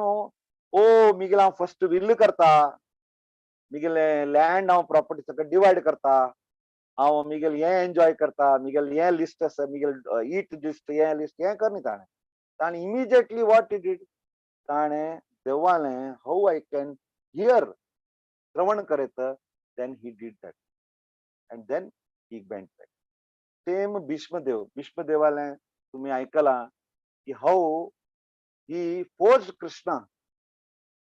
ओ मिगेल हांव फर्स्ट will करता, मिगेले लँड हांव प्रॉपर्टी सगळें डिवायड करता, हांव मिगेल हें एन्जॉय करता, मिगेल हें लिस्ट आसा, मिगेल ईट लिस्ट, हें लिस्ट, हें कर न्ही. ताणें ताणें इमिजिएटली what it did, ताणें देवालें how I can here, श्रवण करत, then he did that and then he went back. Same Bhishmadev, भीष्मदेवालें तुम्ही ऐकलां की how he force Krishna,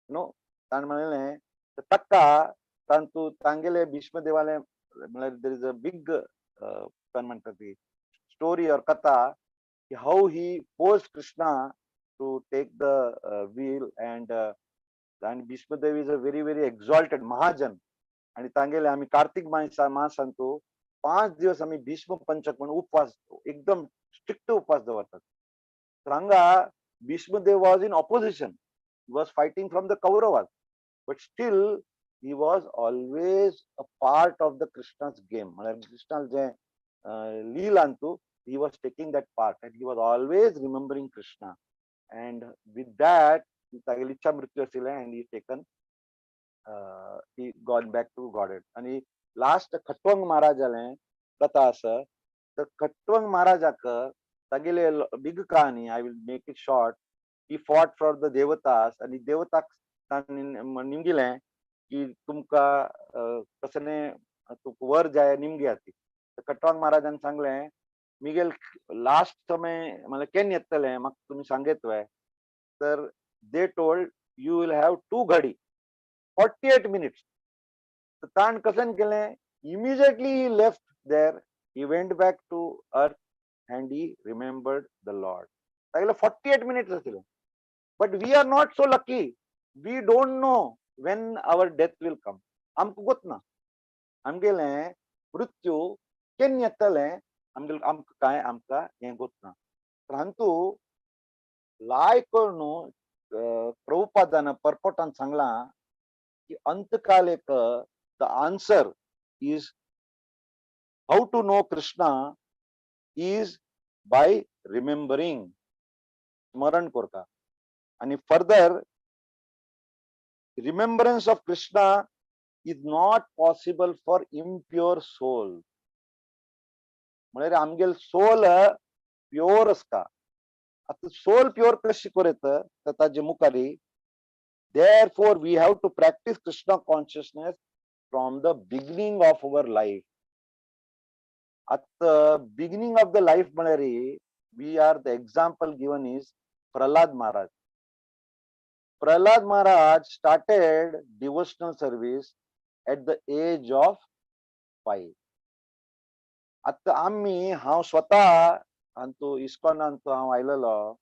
no? ताणें म्हणलें ताका तांतू तांगेले भीष्मदेवाले म्हळ्यार there is a big, काय म्हणटा ती, स्टोरी ऑर कथा की how he force Krishna to take the wheel and Bhishmadev is a very very exalted Mahajan. आणि तांगेले आमी कार्तिक मासा मासांतू 5 दिवस आमी भीष्म पंचक म्हणून उपवास, एकदम स्ट्रिक्ट उपवास दवरतात. तर हांगा Bhishmadev was in opposition, was fighting from the Kauravas, but still he was always a part of the Krishna's game. म्हळ्यार कृष्णाल जे लीलांतू he was taking that part and he was always remembering Krishna. And with that, तागेली इच्छा मृत्यू आशिल्लें and he gone back to Godhead. आणि लास्ट खटवंग महाराजालें कथा आसा. तर खटवंग महाराजाक तागेले बिग कहानी, I will make it short. He fought for the देवतास आणि देवताक तांणी निमगिलें की तुमकां कसले तुका वर जाय निमग्या ती. तर खटवंग महाराजान सांगलें, मिगेल लास्ट समय म्हळ्यार केन्ना येतलें म्हाका तुमी सांगेत वे? तर they told, you will have two घडी, 48 minutes. तर ताण कसन केलें? Immediately he left there, he went back to earth and he remembered the Lord. तागेले 48 मिनिट्स आशिल्ले. But we are not so lucky. We don't know when our death will come. आमकां गोत ना आमगेलें मृत्यू केन्ना येतलें. आमगेले आमकां कांय आमकां हें गोत ना. तर हांतू लाय करून प्रभुपादान परपोटान सांगलां की अंतकालेक the answer is how to know Krishna is by remembering, स्मरण करता. आणि further, remembrance of Krishna is not possible for impure soul. म्हळ्यार आमगेल सोल प्योर आसता. आतां सोल प्योर कशी करत? तर ताजे मुखारी, therefore we have to practice Krishna consciousness from the beginning of our life. At the beginning of the life म्हळ्यार we are, the example given is Prahlad Maharaj. Prahlad Maharaj started devotional service at the age of 5. आता आम्ही, हांव स्वता हांतू इस्कॉनांत हांव आयलेलो,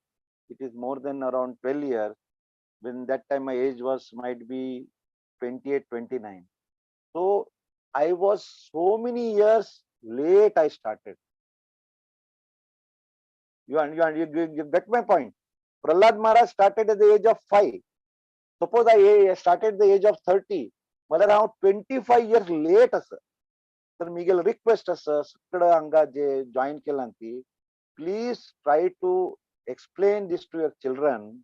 it is more than around 12 years. When that time my age was might be 28, 29. So I was so many years late I started. You get my point? Prahlad Maharaj started at the age of 5. Suppose I started at the age of 30, म्हळ्यार हांव 25 years late आसा. तर मिगेल रिक्वेस्ट आसा सगळं हांगा जे जॉईन केलां ती, please try to explain this to your children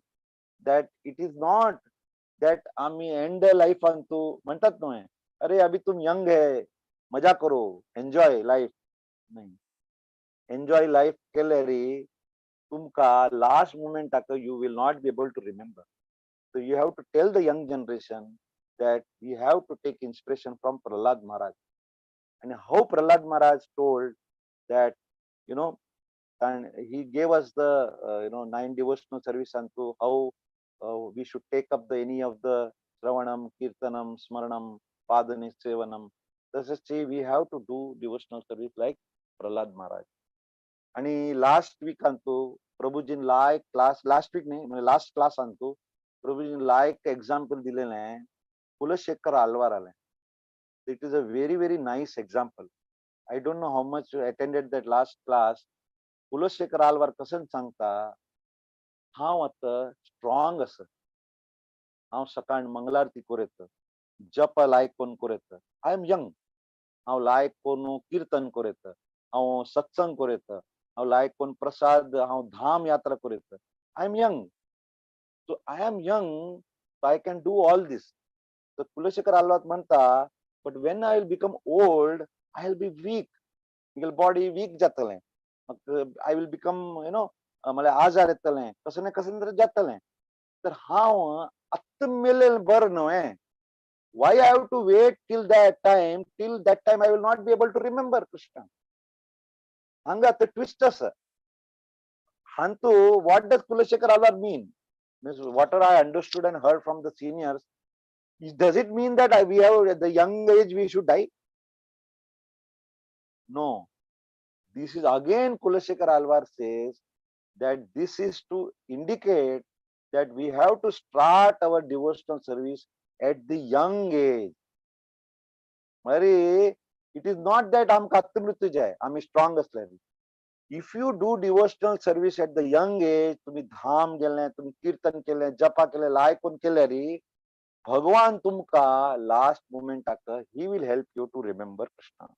that it is not that आम्ही एंड लाईफान तू म्हणतात न्हय, अरे अभी तुम यंग है, मजा करो, एन्जॉय लाईफ. नाही, एन्जॉय लाईफ केल्यार तुमका last मुमेंटाक you will not be able to remember. So you have to tell the young generation that we have to take inspiration from Prahlad Maharaj and how Prahlad Maharaj told that, and he gave us the nine devotional service and to how We should take up the any of the श्रवणम, कीर्तनम, स्मरणम, पादनिसेवनम. तसेच we have to do devotional service like Prahlad Maharaj. आणि लास्ट वीकांतू प्रभुजीन लायक क्लास, लास्ट वीक न्ही, म्हणजे लास्ट क्लासांतू प्रभुजीन लायक एक्झाम्पल दिलेलें आहे Kulasekhara आलवारालें. It is a very very nice example. I don't know how much attended that last class. Kulashekar Alwar कसन सांगता, हांव आतां स्ट्रॉंग आसा, हांव सकाळ मंगलारती करयत, जप लायक कोन्न करयत, I am young, हांव लायक कोन्न कीर्तन करयत, हांव सत्संग करयत, हांव लायक कोन्न प्रसाद, हांव धाम यात्रा करयत. I am young, so I am young, so I can do all this. तर कुलशेखर आलवार म्हणता, but when I will become old, I will be weak, म्हगेलें बॉडी वीक जातलें, I will become you know म्हळ्यार आजार येतलें, कसलें कसलें तरी जातलें. तर हांव आत्तां मेलें बरें न्हय. Why I have to wait till that time? Till that time I will not be able to remember Krishna. हांगा आतां ट्विस्ट आसा. हांतू what does Kulashekar Alwar mean? Means what I understood and heard from the seniors, does it mean that we have at the young age we should die? No. This is again Kulashekar Alwar says that this is to indicate that we have to start our devotional service at the young age. Mari, it is not that आमकां आत्तां मृत्यू जाय, आमी स्ट्रॉंग आसल्यार. If you do devotional service at the young age, तुम्ही धाम गेले, तुम्ही कीर्तन केलें, जपा केलें, लायकून केल्यार भगवान तुमकां last मुमेंटाक he will help you to remember Krishna.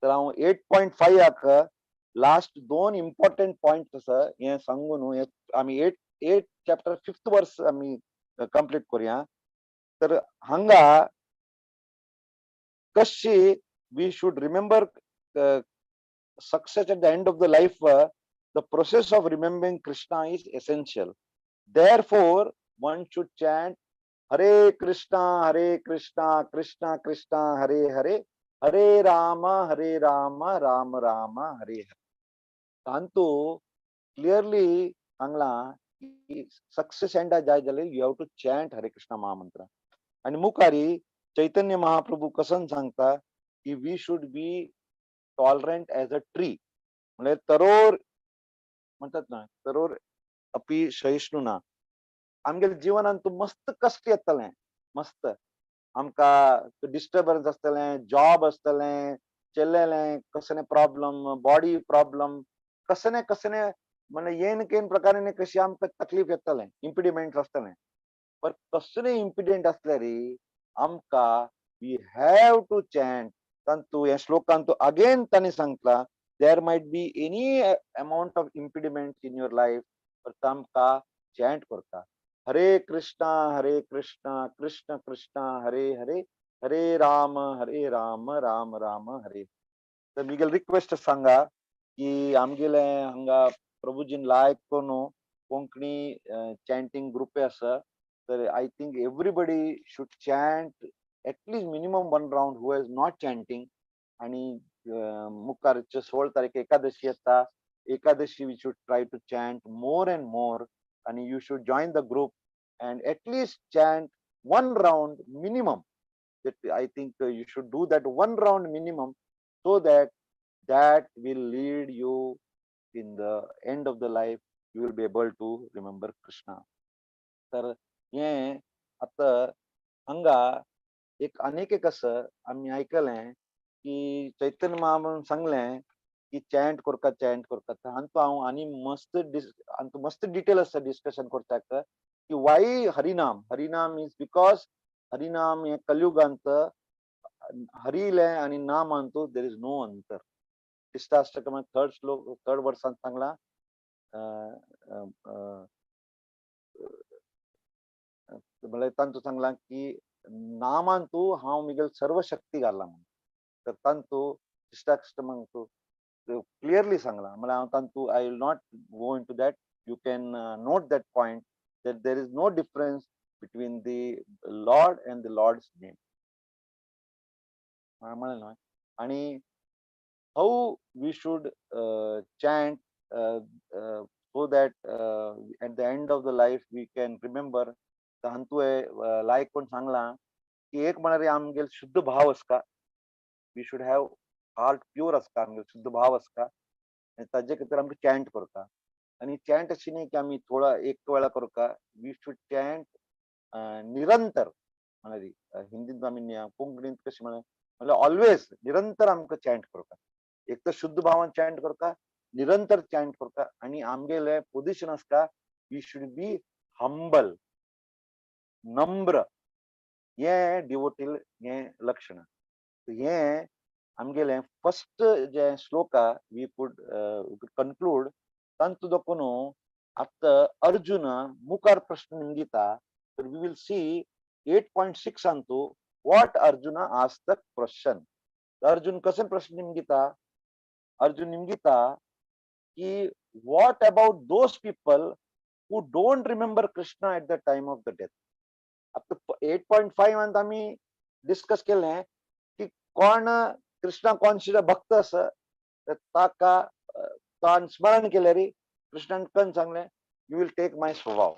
तर हांव 8.5 लास्ट दोन इम्पॉर्टंट पॉइंट्स आसा हें सांगून न्हू, आमी eight chapter fifth verse आमी कंप्लीट करुया. तर हांगा कशी we should remember success at the end of the life, the process of remembering Krishna is essential. Therefore, one should chant Hare Krishna, Hare Krishna, Krishna Krishna, Hare Hare, Hare Rama, Hare Rama, Rama Rama, Hare Hare. तांतू clearly सांगला की सक्सेस एंडा जाय जाल्यार you have to chant Hare Krishna महामंत्र. आनी मुखारी चैतन्य महाप्रभू कसन सांगता की we should be tolerant as a tree. म्हणजे तरोर म्हणतात ना, तरोर अपी सहिष्णु ना. आमगेल्या जिवनान तूं मस्त कश्ट येतलें, मस्त आमकां डिस्टर्बन्स आसतलें, जॉब आसतलें, चल्लेलें कसले प्रॉब्लम, बॉडी प्रॉब्लम, कसले कसले म्हणजे येन केन प्रकाराने कशी आमकां तकलीफ येतलें, इम्पिडिमेंट आसतलें. पर कसले इम्पिडिमेंट आसल्यार आमकां we have to chant. तांतू ह्या श्लोकांतू अगेन तांणी सांगला, there might be any amount of impediment in your life, पर तामकां चॅन्ट करता हरे कृष्णा हरे कृष्णा कृष्ण कृष्णा हरे हरे, हरे राम हरे राम राम राम हरे. तर म्हगेली रिक्वेस्ट सांगा की आमगेले हांगा प्रभुजीन लायक करून कोंकणी चॅन्टींग ग्रुप आसा, तर I think everybody should chant at least minimum one round who is not chanting. आणि मुखारचे 16 तारीख एकादशी येता, Ekadashi we should try to chant more and more. आणि you should join the group and at least chant one round minimum. That I think you should do that one round minimum, so that that will lead you in the end of the life, you will be able to remember Krishna. तर हे आता हांगा एक आनीक एक आसा, आमी आयकलें की चैतन्य महाप्रभून सांगलें की चॅन्ट करका, चॅन्ट करका. हांतू हांव आनी मस्त हांतू मस्त डिटेल आसा डिस्कशन करचाक की वाय हरिनाम. हरिनाम is because हरिनाम हे कलयुगांत हरिले आनी नामांतू there is no अंतर. शिष्टाष्टकम थर्ड श्लोक थर्ड वर्सान सांगला, म्हळ्यार तांतू सांगला की नामांतू हांव म्हगेल सर्व शक्ती घाला म्हणून. तर तांतू शिष्टाष्टमांतू क्लियरली सांगला, म्हळ्यार हांव तांतू I will not go into that. You can note that point that there is no difference between the Lord and the Lord's name. म्हणलें न्हय. आणि how we should chant. So that at the end of the life we can remember. तांतू लायक कोण सांगलां की एक म्हळ्यार आमगेल शुद्ध भाव आसता, we should have heart pure आसता, आमगेल शुद्ध भाव आसता आनी ताजे खातीर आमकां चॅन्ट करता. आनी चॅन्ट अशी न्ही की आमी थोडा एक वेळा करता, we should chant निरंतर. म्हळ्यार हिंदीत आमी, कोंकणीत कशें म्हळ्यार, म्हळ्यार ऑलवेज निरंतर आमकां चॅन्ट करता. एक तर शुद्ध भावान चॅन्ट करता, निरंतर चॅन्ट करता आनी आमगेले पोझिशन आसता, we should be humble, नम्र. हे डिवोटील हे लक्षण. हे आमगेले first J shloka we could conclude. तांतू देखून आतां अर्जुन मुखार प्रश्न निमगिता. तर we will see 8.6 Antu what Arjuna ask the question. Arjun कशें प्रश्न निमगिता? अर्जुन निमगिता की what about those people who don't remember Krishna at the time of the death? आतां 8.5 आमी डिस्कस केलें की कोण कृष्णा कॉन्शियस भक्त आसा तर ताका तान स्मरण केलें रे, कृष्णान कन सांगलें, you will take my स्वभाव.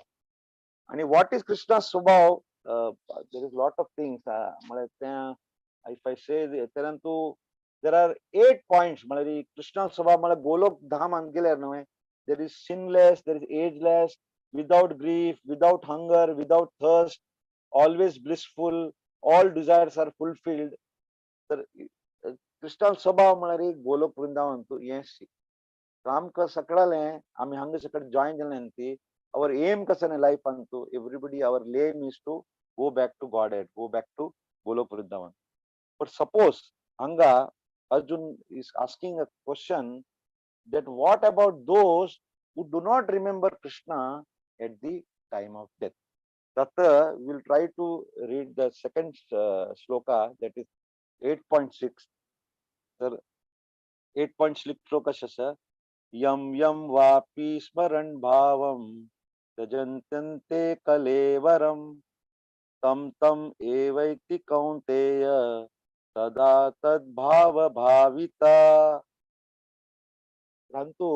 आणि what is Krishna स्वभाव? There is lot of things. म्हळ्यार तें if I से परंतु there are eight points. म्हळ्यार कृष्णा स्वभाव म्हळ्यार गोलोक धामान गेल्यार न्हय, there is sinless, there is ageless, without grief, without hunger, without thirst, always blissful, all desires are fulfilled. तर कृष्णा स्वभाव म्हळ्यार गोलोक वृंदावन तूं हें आमकां सगळें आमी हांगा सकट जॉईन जाले ती our aim कसं life Antu everybody, our aim is to go back to Godhead, go back to Golok Vrindavan. But suppose hanga Arjun is asking a question that what about those who do not remember Krishna at the time of death? Tata, we will try to read the second shloka, that is 8.6. Sir, 8.6 shloka आसा, यम यम वापी स्मरण भावम त्यजन्त्यन्ते कलेवरम तम तम एवैति कौन्तेय सदा तद्भाव भाविता. परंतु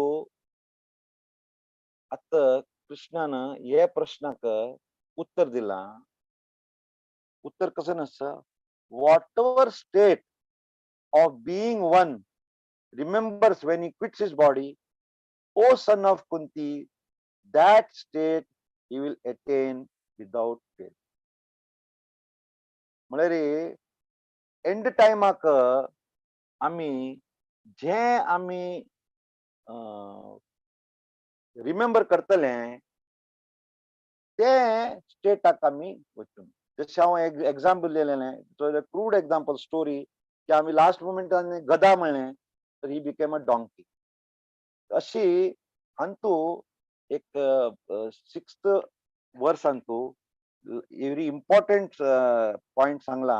आता कृष्णान हे प्रश्नाक उत्तर दिला. उत्तर कसं नसतं, whatever state of being one remembers when he quits his body, O son of Kunti, that state he will attain without fail. म्हळ्यार एंड टायमाक आमी जे आमी रिमेंबर करतले ते स्टेटाक आमी वचून. जशें हांव एग्जाम्पल दिलेलें, क्रूड एग्जाम्पल स्टोरी की आमी लास्ट मोमेंटान गदा म्हणलें तर he became a donkey. अशी अंतू एक सिक्स्थ वर्स अंतू व्हेरी इम्पॉर्टंट पॉइंट सांगला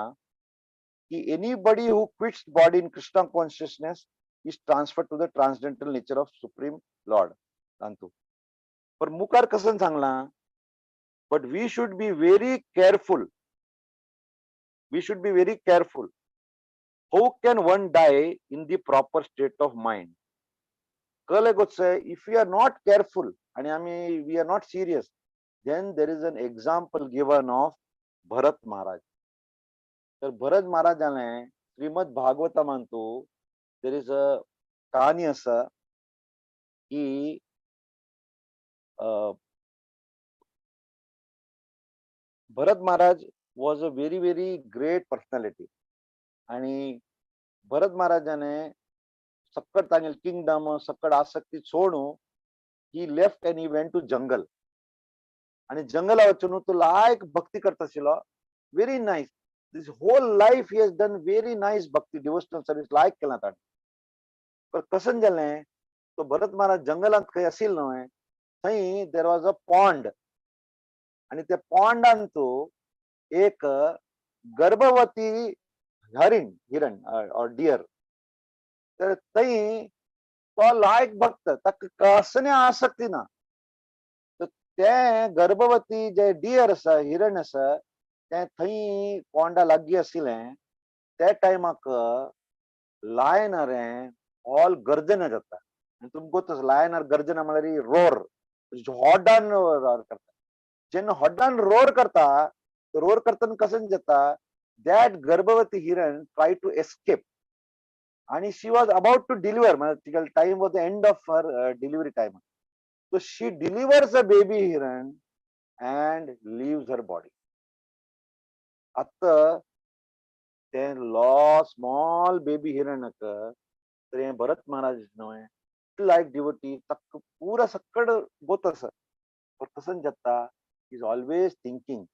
की anybody who quits body in Krishna consciousness is transfer to the transcendental nature of Supreme Lord. Antu पर मुखार कसं सांगला, but we should be very careful, we should be very careful. How can one die in the proper state of mind? कळ्ळें गोचे? If we are not careful आणि आमी we are not serious, then there is an example given of Bharat Maharaj. तर भरत महाराजाने श्रीमद भागवतामांतू there is a कहाणी आसा की Bharat Maharaj was a very very great personality. आणि भरत महाराजाने सक्कड तांगेल किंगडम, सक्कड आसक्ती सोडून he left and he went to jungle. आणि जंगला वचून तो लायक भक्ती करता आशिल्लो. Very nice, this whole life he has done very nice bhakti, devotional service लायक केला ताणें. पर कसन जालें, तो भरत महाराज जंगलांत खंय आशिल्लो न्हय, थंय there was a pond आणि त्या पॉन्डान तो एक गर्भवती हरिण, हिरण और डियर. तर थंय तो लायक भक्त, ताका कसने आसक्ती ना. तर ते गर्भवती जे डियर आसा, हिरण आसा, ते थंय पोंडा लागीं आशिल्लें. त्या टायमाक लायन रे ऑल गर्जना जाता. आनी तुमकां गोत आसा लायनार गर्जना म्हळ्यार रोर, होड्डान रोर करता. जेन्ना होड्डान रोर करता, रोर करतना कशें जाता, that गर्भवती हिरण ट्राय टू एस्केप आणि she was about to deliver, म्हणजे तिगेलो time was the end of her delivery time. So she delivers a baby Hiran and leaves her body. आतां तें लॉ स्मॉल बेबी हिरणाक तर हें भरत महाराज न्हय लायक डिवोटी, ताका पुरा सक्कड गोत आसा. पण कसन जाता, is always thinking,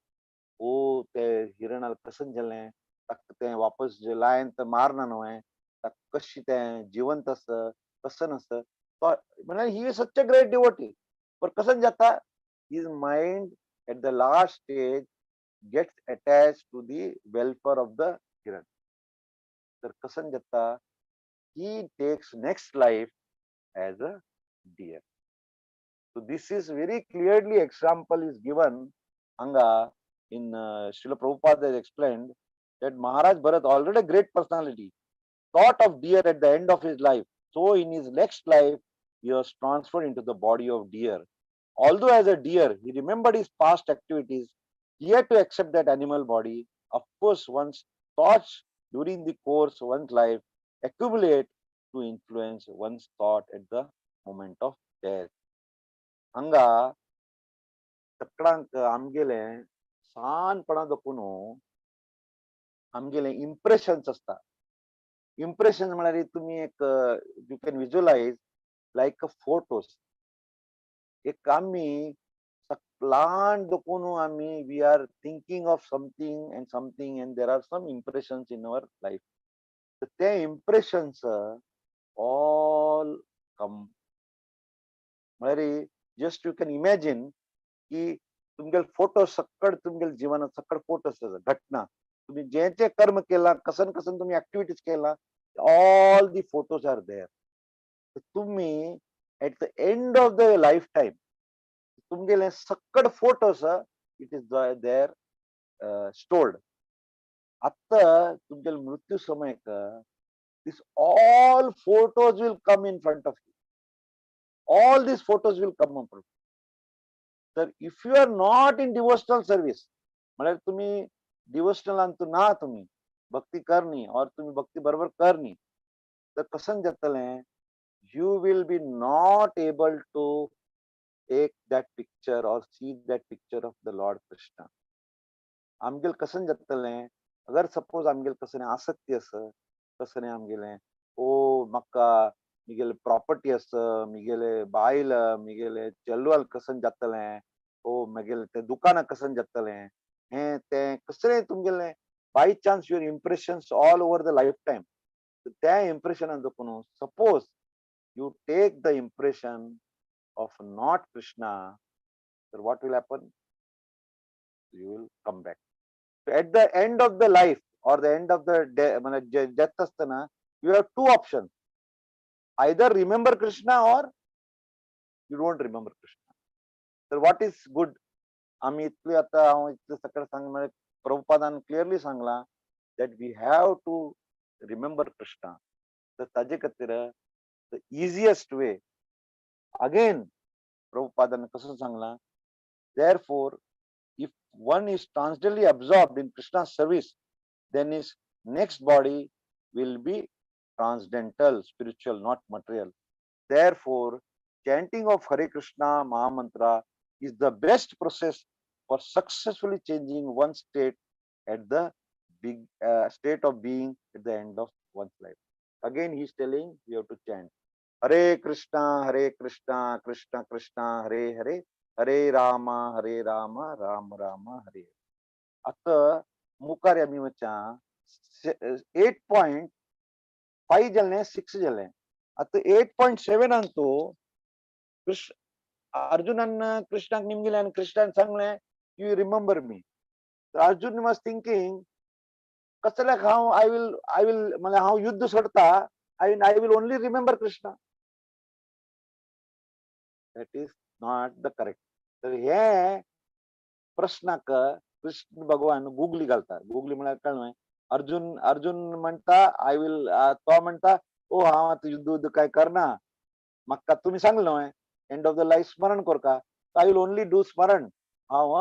ओ ते हिरणाक कसन जालें, ताका तें वापस लायन तर मारना न्हय, ताका कशें तें जिवंत आसा कसन आसा. तो म्हळ्यार he is such a great devotee, पण कसन जाता, his mind at the last stage gets attached to the welfare of the Hiran. तर कसन जाता, he takes next life as a deer. So this is very clearly example is given hanga in Srila Prabhupada has explained that Maharaj Bharat, already a great personality, thought of deer at the end of his life. So in his next life, he was transferred into the body of deer. Although as a deer, he remembered his past activities, he had to accept that animal body. Of course, one's thoughts during the course of one's life accumulate to influence one's thought at the moment of death. हांगा तकडांक आमगेले ल्हानपणा दाखून आमगेले इम्प्रेशन्स आसता. इम्प्रेशन म्हळ्यार तुमी एक you can visualize like a photos. एक आमी ल्हान दाखून आमी we are thinking of something and something and there are some impressions in our life. ते इम्प्रेशन्स ऑल कम म्हळ्यार जस्ट you can imagine की तुमगेले फोटो सक्कड तुमगेले जिवनात सक्कड फोटो आसा, घटना तुम्ही जे जे कर्म केला, कसन कसन तुम्ही ऍक्टिव्हिटीज केला, all the photos are there. तुम्ही at the end of the life time तुमगेले सक्कड photos it is there stored. आत्ता तुमगेले मृत्यू समयक this all photos will come in front of you. All these photos will come in front. तर if you are not in devotional service, म्हळ्यार तुम्ही डिवोशनल ना, तुम्ही भक्ती करनी और तुम्ही भक्ती बरोबर करनी, तर कसन जातलें, you will be not able to take that picture or see that picture of the Lord Krishna. आमगेल कसन जातलें, अगर सपोज आमगेल कसलें आसक्ती आसा, कसलें आमगेलें ओ म्हाका मिगेले प्रॉपर्टी आसा, मिगेले बायल, मिगेले चेडवाल कसन जातलें, ओ मागीर ते दुकानां कसन जातलें, हें तें कसलें तुमगेलें by chance your impressions all over the life time, त्या इम्प्रेशनान देखून suppose you take the impression of not Krishna, तर what will happen, you will come back at the end of the life or the end of the म्हणजे डेथ असताना you have two option, either remember Krishna or you don't remember Krishna. तर what is good? आम्ही इतले आता हांव इतले सगळं सांग म्हणजे प्रभुपादान क्लिअरली सांगला that we have to remember Krishna. तर ताजे खातीर the easiest way, again प्रभुपादान कसं सांगला, therefore if one is constantly absorbed in Krishna's service, then his next body will be transcendental, spiritual, not material. Therefore, chanting of Hare Krishna Mahamantra is the best process for successfully changing one's state at the big state of being at the end of one's life. Again, he is telling we have to chant Hare Krishna, Hare Krishna, Krishna Krishna, Hare Hare, Hare Rama, Hare Rama, Rama Rama, Hare. आता मुखार आमी वचा 8.5 जालें, 6 जालें. आता 8.7 तो कृष्ण अर्जुनान कृष्णाक निमगिलें आनी कृष्णान सांगलें you remember me. तर अर्जुन वॉज थिंकिंग कसल्याक हांव I will म्हळ्यार हांव युद्ध सोडता, I will only remember Krishna. That is not the correct. तर हे प्रश्नाक कृष्ण भगवान गुगली घालता. गुगली म्हळ्यार कळ्ळें, अर्जुन अर्जुन म्हणटा I will, तो म्हणटा ओ हांव आतां युद्ध उद्द काय करना, म्हाका तुमी सांगलें न्हय, एंड ऑफ the life स्मरण करका. I will only do स्मरण. हांव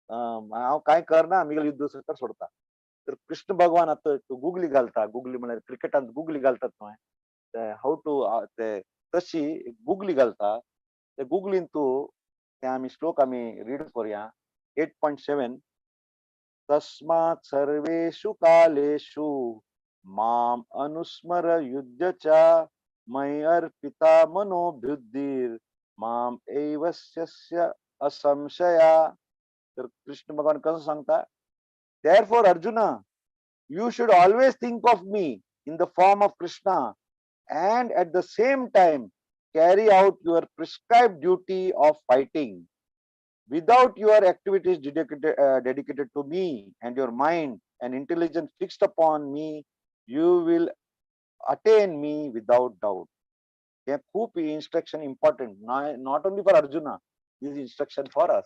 हांव कांय करना, मिगेल युद्ध सकट सोडता. तर कृष्ण भगवान आतां गुगली घालता. गुगली म्हळ्यार क्रिकेटांत गुगली घालतात न्हय, ते how to ते तशी गुगली घालता. ते गुगलीन तूं ते आमी श्लोक आमी रीड करुया, 8.7. तस्मात् सर्वेषु कालेषु माम अनुस्मर युध्य च मयि अर्पिता मनोबुद्धिर् माम एवस्य असंशया. तर कृष्ण भगवान कसं सांगता, therefore Arjuna, you should always think of me in the form of Krishna and at the same time carry out your prescribed duty of fighting. Without your activities dedicated to me and your mind and intelligence fixed upon me, you will attain me without doubt. हे खूप instruction important, not only for Arjuna, this instruction for us.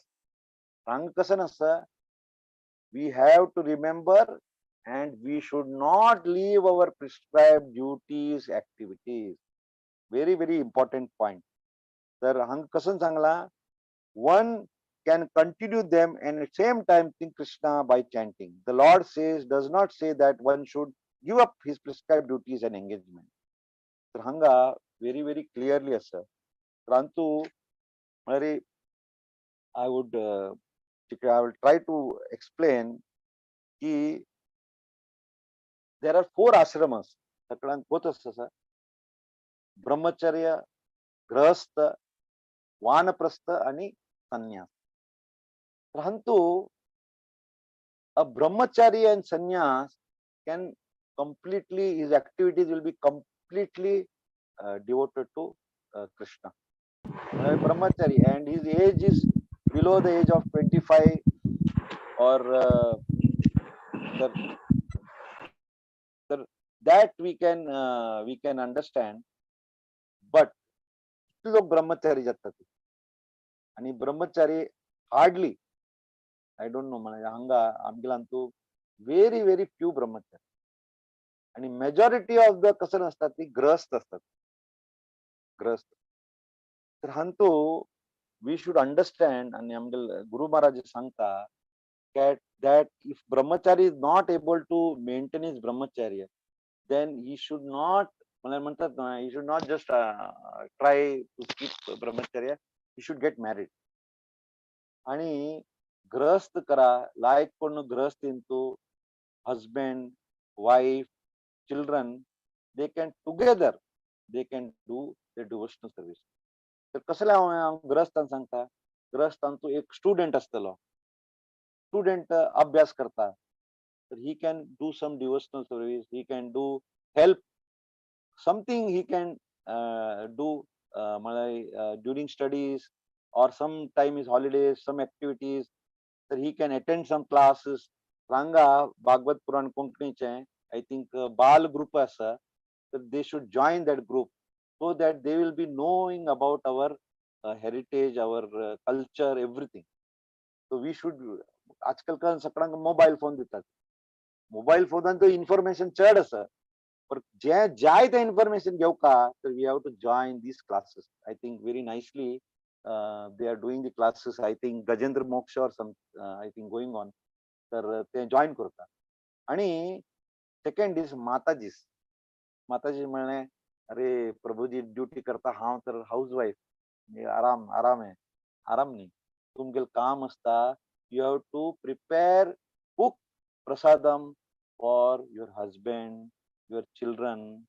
हांगा कसं नासता, we have to remember and we should not leave our prescribed duties, activities. Very very important point. तर हांगा कसं सांगला, one can continue them and at same time think Krishna by chanting. The Lord says, does not say that one should give up his prescribed duties and engagement. तर हांगा व्हेरी व्हेरी क्लियरली आसा. परंतु म्हळ्यार I will try to explain की there are four ashramas. सगळ्यांक होत आसा, ब्रह्मचर्य, गृहस्थ, वानप्रस्थ आणि संन्यास. परंतु a brahmachari and sannyas can completely, his activities will be completely devoted to Krishna. Brahmachari and his age is below the age of 25 or the, that we can understand. But लोक ब्रह्मचारी जातात आणि ब्रह्मचारी हार्डली, I don't know, म्हणजे हांगा आमगेला व्हेरी व्हेरी फ्यू ब्रह्मचारी आणि मेजॉरिटी ऑफ the कसं असतात ती गृहस्थ असतात, गृहस्थ. तर हांतू we should understand आणि आमगे गुरु महाराज सांगता that if brahmachari is not able to maintain his brahmacharya, then he should not, म्हळ्यार म्हणतात ना, he should not just try to keep brahmacharya, he should get married. आणि गृहस्थ करा, लायक कोण गृहस्थ into husband, wife, children, they can together, they can do the devotional service. तर कसले हांव गृहस्थान सांगता, गृहस्थान तूं एक स्टुडंट आसतलो, स्टुडंट अभ्यास करता, तर he can do some devotional service, he can do help something, he can do म्हळ्यार during studies or some time is holidays, some activities, तर he can attend some classes. हांगा भागवत पुराण कोंकणीचे I think बाल ग्रुप आसा, तर they should join that group so that they will be knowing about our heritage, our culture, everything. So we should, आजकाल काय सगळ्यांक मोबाईल फोन दितात, मोबाईल फोनान तो इन्फॉर्मेशन चड आसा, पण जे जाय ते इन्फॉर्मेशन घेवका तर we have to join these classes. I think very nicely they are doing the classes. I think Gajendra Moksha or some I think going on, तर ते जॉईन करता. आणि सेकंड is माताजीस. माताजी म्हणले, अरे प्रभुजी ड्युटी करता, हांव तर हाऊस वाईफ, आराम आराम आहे. आराम न्ही, तुमगेलें काम आसता, you have to prepare, cook prasadam for your husband, your children.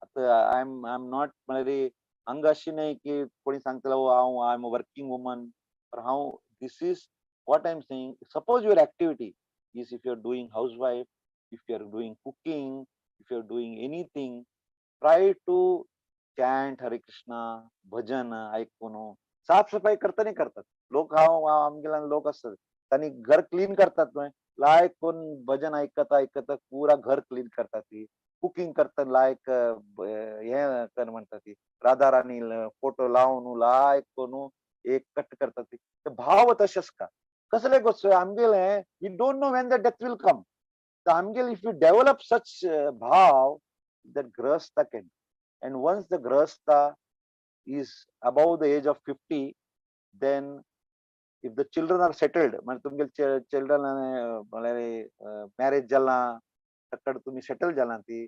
आतां I am not, म्हळ्यार हांगा अशें न्हय की कोणी सांगतलो हांव I am a working woman, पर हांव this is what I am saying. Suppose your activity is, if you are doing housewife, if you are doing cooking, if you are doing anything, try to chant Hare Krishna, भजन ऐकून. साफसफाई करता करतात लोक, हांव आमगेले लोक असतात तांणी घर क्लीन करतात न्हय, लायक कोण भजन ऐकता ऐकता पुरा घर क्लीन करतात. ती कुकिंग करता लायक हे कर म्हणतात ती राधा राणी फोटो लावून लायक कोण एक कट करतात. ती भाव तशेंच का कसले गोष्ट आमगेले, we don't know when the death will come. तर आमगेले if you develop such bhav, that grahastha can, and once the grahastha is above the age of 50, then if the children are settled, म्हणजे तुमगे चिल्ड्रन म्हळ्यार मॅरेज जाला, तकड तुमी सेटल जाला ती,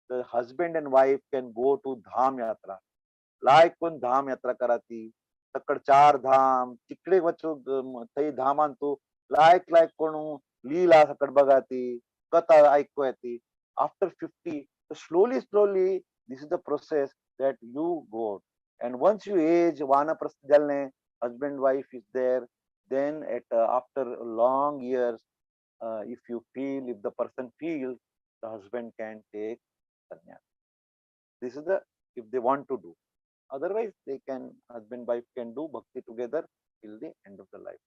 the husband and wife can go to धाम यात्रा. लायक कोण धाम यात्रा करा ती, तकड चार धाम तिकडे वचू, थंय धामान तू लायक लायक कोण लीला सकट बघा ती, कथा ऐकू येती. After 50, slowly slowly this is the process that you go. And once you age वानप्रस्थ जाल्ले, husband wife is there, then at after long years, if you feel, if the person feels, the husband can take sannyas. This is the if they want to do. Otherwise they can, husband wife can do bhakti together till the end of the life.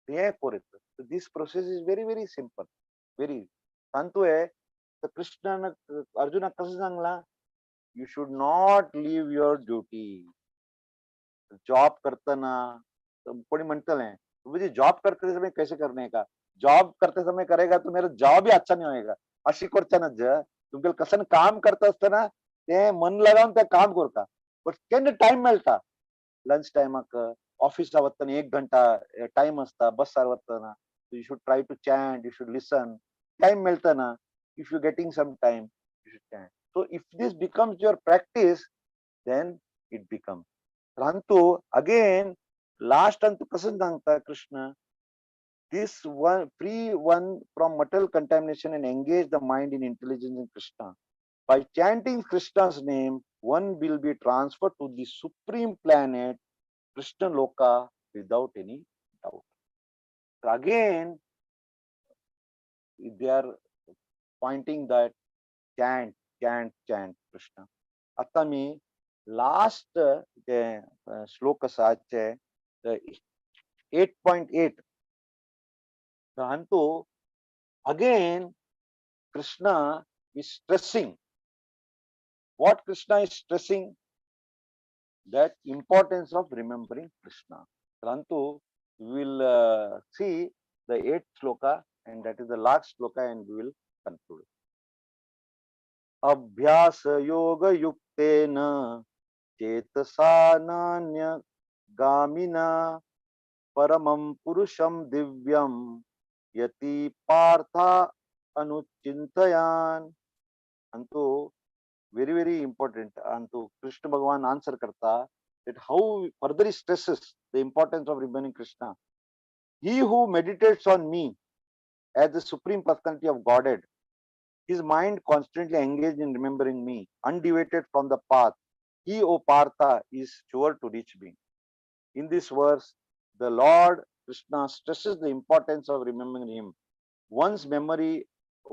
हे कोरित. So this process is very very simple, very. सांगतोय तर कृष्णान अर्जुनाक कसं सांगला, you should not leave your duty. Job करताना कोणी म्हणतले म्हणजे जॉब करते समय कैसे करने का, जॉब करते समय करेगा तो मेरा जॉब ही अच्छा नहीं होएगा, अशी करता ना. तुमगे कसं काम करता असताना ते मन लगावन ते काम करता, बट केन्ना टायम मेळटा, लंच टायमाक ऑफिसा वतना एक घंटा टायम आसता, बसार वतना you should try to chant, you should listen. Time मेळटा ना, if you getting some time you should chant. So if this becomes your practice, then it becomes. परंतु अगेन लास्ट अंत कसं सांगता Krishna, this one free one from material contamination and engage the mind in intelligence in Krishna. By chanting Krishna's name, one will be transferred to the supreme planet Krishna Loka without any doubt. So again, they are pointing that chant, chant, chant Krishna. आता मी लास्ट जे श्लोक आसा आजचे 8.8, हांतू again Krishna is stressing. What Krishna is stressing? That importance of remembering Krishna. Rantu, we will see the 8th shloka, and that is the last shloka, and we will conclude. Abhyasa yoga yuktena chetasa nanya gamina paramam purusham divyam yati partha anuchintayan. Antu very very important. Antu Krishna Bhagavan answer karta that how further he stresses the importance of remembering Krishna. He who meditates on me as the Supreme Personality of Godhead, his mind constantly engaged in remembering me, undeviated from the path, he, O Partha, is sure to reach me. In this verse, the Lord Krishna stresses the importance of remembering him. One's memory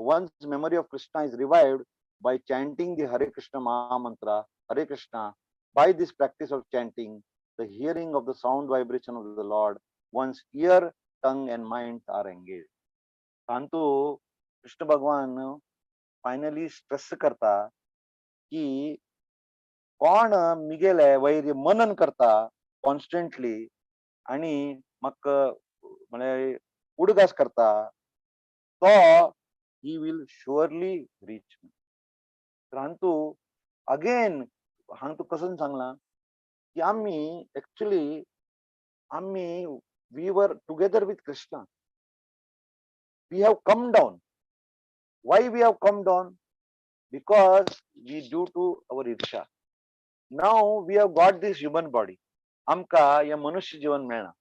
of Krishna is revived by chanting the Hare Krishna Maha Mantra, Hare Krishna. By this practice of chanting, the hearing of the sound vibration of the Lord, one's ear, tongue and mind are engaged. Tantu Krishna Bhagwan finally stress करता की कोण मिगेले वैर्य मनन करता कॉन्स्टंटली आणि म्हाका म्हळ्यार उडगास करता, तो he will surely reach me. परंतु अगेन हांगा तूं कसं सांगलां की आमी एक्चुअली आमी we were together with Krishna. We have come down. Why we have come down? Because we due to our irsha. Now we have got this human body. आमकां हें मनुष्य जीवन मेळना.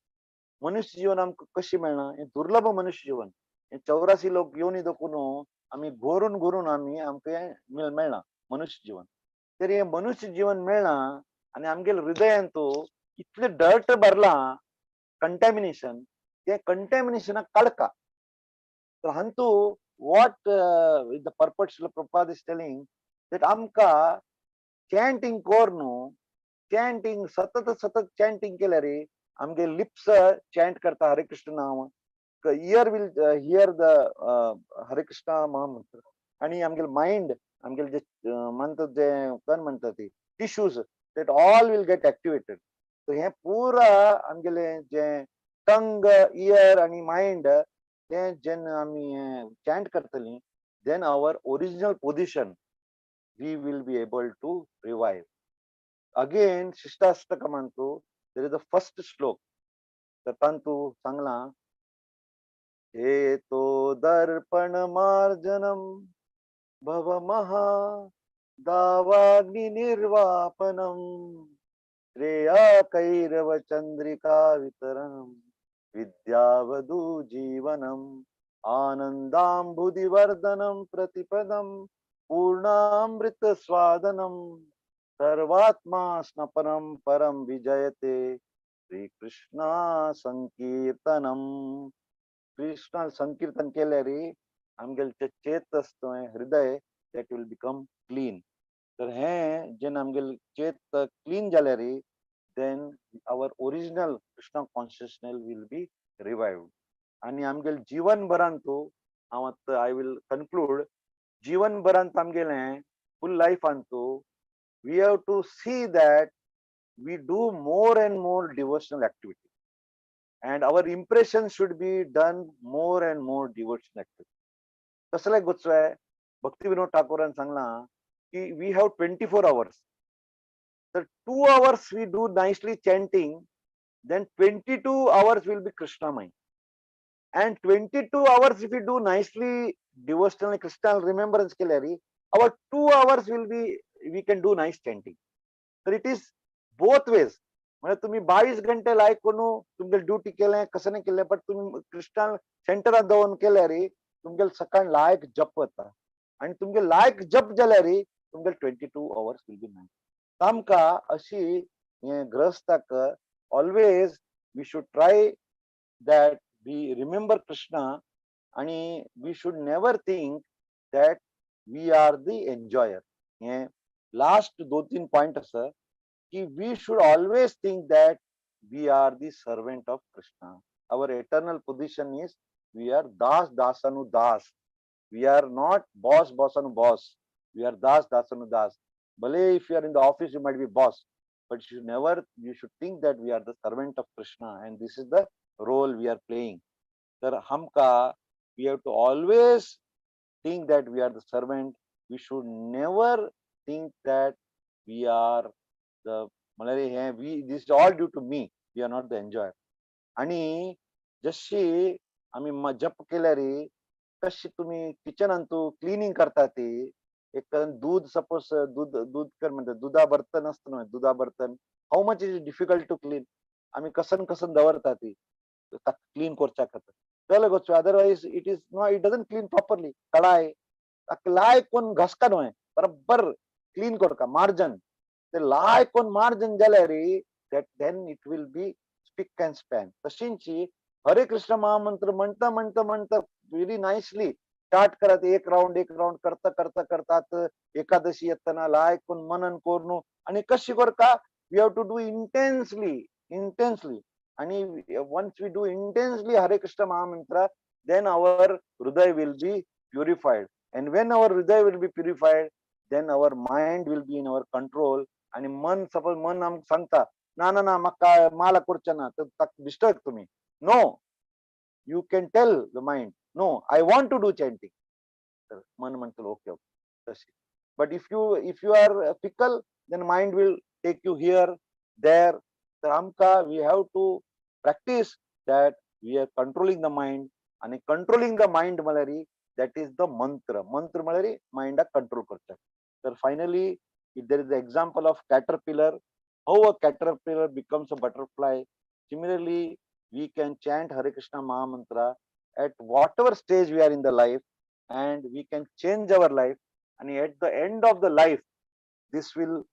मनुष्य जीवन आमकां कशें मेळना? हें दुर्लभ मनुष्य जीवन. हें 84 लोक येवन देखून आमी घोरून घोरून आमी आमकां हें मेळना मनुष्य जीवन. तर हें मनुष्य जीवन मेळना आनी आमगेले हृदयांत इतलें डर्ट भरलां, कंटॅमिनेशन, तें कंटॅमिनेशनाक काडका. तर हांतू what the purport Srila Prabhupada is telling that आमकां चॅन्टिंग कर न्हू, चॅन्टिंग सतत सतत चॅन्टिंग केल्यार आमगे लिप्स चॅन्ट करता हरे कृष्ण नाम, ear will hear the Hare Krishna mahamantra, आनी आमगेले मायंड आमगेले जे म्हणतात जे कोण म्हणतात ती tissues, that all will get activated. तर हें पुरा आमगेले जे टंग, इयर आनी मायंड तें जेन्ना आमी चॅन्ट करतली, then our original position we will be able to revive. Again शिष्टाष्टकमांतू there is the first श्लोक, तर तांतू सांगलां, हेतो दर्पण मार्जनम भव महा दावाग्नि निर्वापनम श्रेया कैरव चंद्रिका वितरणम विद्यावधू जीवनम आनंदाम्बुधिवर्धनम प्रतिपदम पूर्णामृत स्वादनम सर्वात्मा स्नपनम परम विजयते श्री कृष्णा संकीर्तनम. कृष्णा संकीर्तन केल्यार आमगेले ते चेत आसता हृदय, that will become clean. तर हे जेन्ना आमगेले चेत क्लीन जाल्यार then our original Krishna consciousness will be revived. आनी आमगेले जीवनभरांतू हांव आतां I will conclude, जीवनभरांत आमगेलें फूल लायफांतू we have to see that we do more and more devotional activity and our impression should be done more and more devotional activity. कसले गोचवाय भक्ती विनोद ठाकूरान सांगलां की we have 24 hours, तर 2 hours we do nicely chanting, then 22 hours will be Krishnamay, and 22 hours if you do nicely devotional Krishna remembrance केल्यार our 2 hours will be we can do nice chanting. तर it is both ways. म्हणजे तुम्ही 22 घंटे लायक करून तुमगे ड्युटी केलें कसं नाही केलें, पण तुम्ही कृष्णा सेंटरात दवरून केल्यार तुमगे सकाळ लायक जप वता आणि तुमगे लायक जप जाल्यार तुमगे 22 hours will be nice. आमकां अशी हे ग्रहस्थाक always we should try that we remember Krishna आणि we should never think that we are the enjoyer. हे लास्ट 2-3 पॉइंट आसा की we should always think that we are the servant of Krishna. Our eternal position is we are Das Dasanu Das. We are not boss bossanu boss. We are Das Dasanu Das. Bale if you are in the office you might be boss, but you never, you should think that we are the servant of Krishna and this is the role we are playing. तर हमका we have to always think that we are the servant. We should never think that we are the म्हणल्यार हे we, this is all due to me, we are not the enjoyer. आणि जशी आमी जप केल्यार कशी तुम्ही किचनान तू क्लिनिंग करता ती एक दूध सपोज दूध दूध कर म्हणतात दुधा बर्तन असतं न्हय, दुधा बर्तन how much is difficult to clean, आमी कसन कसन दवरता ती क्लीन करच्या खातीर कळ्ळें गो. Otherwise it is no, it doesn't clean properly. कडाय लाय कोण घसका न्हय, बरोबर क्लीन करता मार्जन, ते लाय कोण मार्जन जाल्यार that then it will be spick and span. तशींची हरे कृष्ण महामंत्र म्हणता म्हणता म्हणता व्हेरी नायसली स्टार्ट करात, एक राउंड करता करता करतात एकादशी येतना लाय कोण मनन करून आणि कशी करता we have to do intensely intensely. आणि once we do intensely Hare Krishna mahamantra then our हृदय will be purified, and when our हृदय will be purified then our mind will be in our control. आणि मन सपोज मन आमकां सांगता ना ना ना म्हाका माला करचें ना, तर ताका डिस्टर्ब तुमी, no you can tell the mind no I want to do chanting, तर मन म्हणटलो ओके ओके तशें. But if you are fickle then mind will take you here there. तर आमकां we have to practice that we are controlling the mind, आणि कंट्रोलिंग the mind म्हळ्यार that is the मंत्र. मंत्र म्हळ्यार मायंडाक कंट्रोल करता. तर finally there is the example of caterpillar, how a caterpillar becomes a butterfly. Similarly we can chant Hare Krishna mahamantra at whatever stage we are in the life, and we can change our life, and at the end of the life this will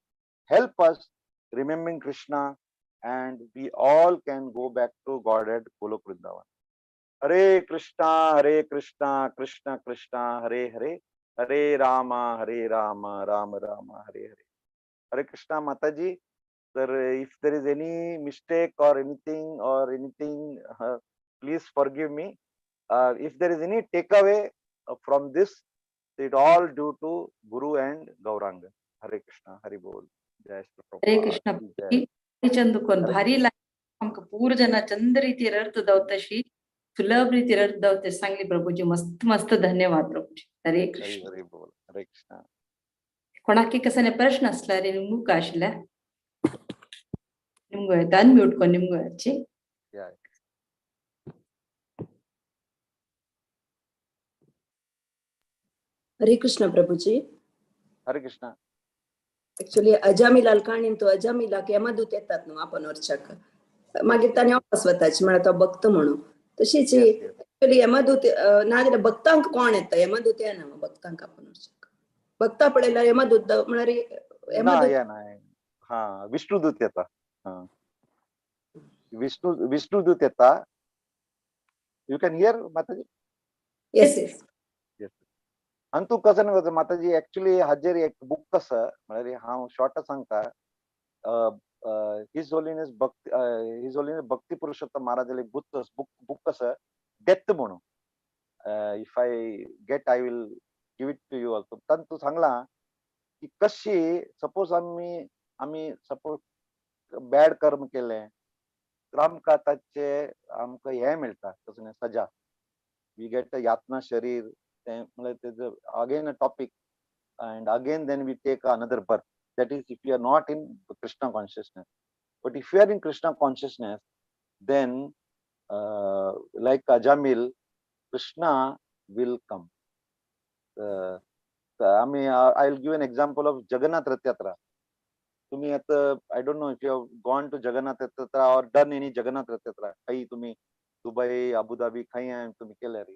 help us remembering Krishna, and we all can go back to Godhead Golok Vrindavan. Hare Krishna Hare Krishna Krishna Krishna Hare Hare, Hare Rama Hare Rama Rama Rama Hare Hare. Hare Krishna Mataji. Sir, if there is any mistake or anything, please forgive me. If there is any takeaway from this, it all due to Guru and Gauranga. Hare Krishna, Hari Bol. Jai Shri Hare Krishna. Prabhupada. Chand कोण भारी आमकां पूर जना चंद रीतीर अर्थ दावतशी सुलभ रीतीर अर्थ दावते सांगली प्रभूजी. मस्त मस्त धन्यवाद प्रभूजी. हरे कृष्ण. हरी बोल. हरे कृष्ण. कोणाकी कसने प्रश्न असल्यार मुख आशिल्ले ನಿಮ್ಗೂ ಆಯ್ತು, ಅನ್ಮ್ಯೂಟ್ ಕೊ ನಿಮ್ಗೂ ಹಚ್ಚಿ. ಹರೇ ಕೃಷ್ಣ ಪ್ರಭುಜಿ. हरे कृष्ण. ऍक्च्युली अजामिलाल काणीन तो अजामिलाक यमदूत येतात न्हू आपण वर्षाक, मागीर ताणें वापस वताची म्हळ्यार तो भक्त म्हणून. तशीच ऍक्च्युली यमदूत नाजाल्यार भक्तांक कोण येता, यमदूत येना भक्तांक आपण वर्षाक. भक्ता पळयल्यार यमदूत म्हळ्यार ना येना. हा, विष्णुदूत येता. हा, विष्णुदूत येता. You can hear Mataji? Yes yes. आनी तूं कसं न्हू माताजी, एक्चुली हाजेर एक बूक आसा, म्हळ्यार हांव शॉर्ट सांगता. His holiness Bhakti his holiness Bhakti Purushottam महाराजाले एक बुक आसा, डेथ म्हणून. If I get I will give it to you also. तातूंत तूं सांगलां की कशी सपोज आमी आमी सपोज बॅड कर्म केलें तर आमकां ताचे आमकां हें मेळटा, कसलें सजा, we get यातना शरीर. तें म्हळ्यार तेजो again a topic and again then we take another birth. That is if you are not in Krishna consciousness. But if you are in Krishna consciousness, then like Ajamil, Krishna will come. आमी I will give an example of Jagannath Rath Yatra. तुम्ही आता I don't know if you have gone to Jagannath Rath Yatra or done any Jagannath Rath Yatra. काही तुम्ही दुबई, अबुधाबी खंय तुम्ही केले रे,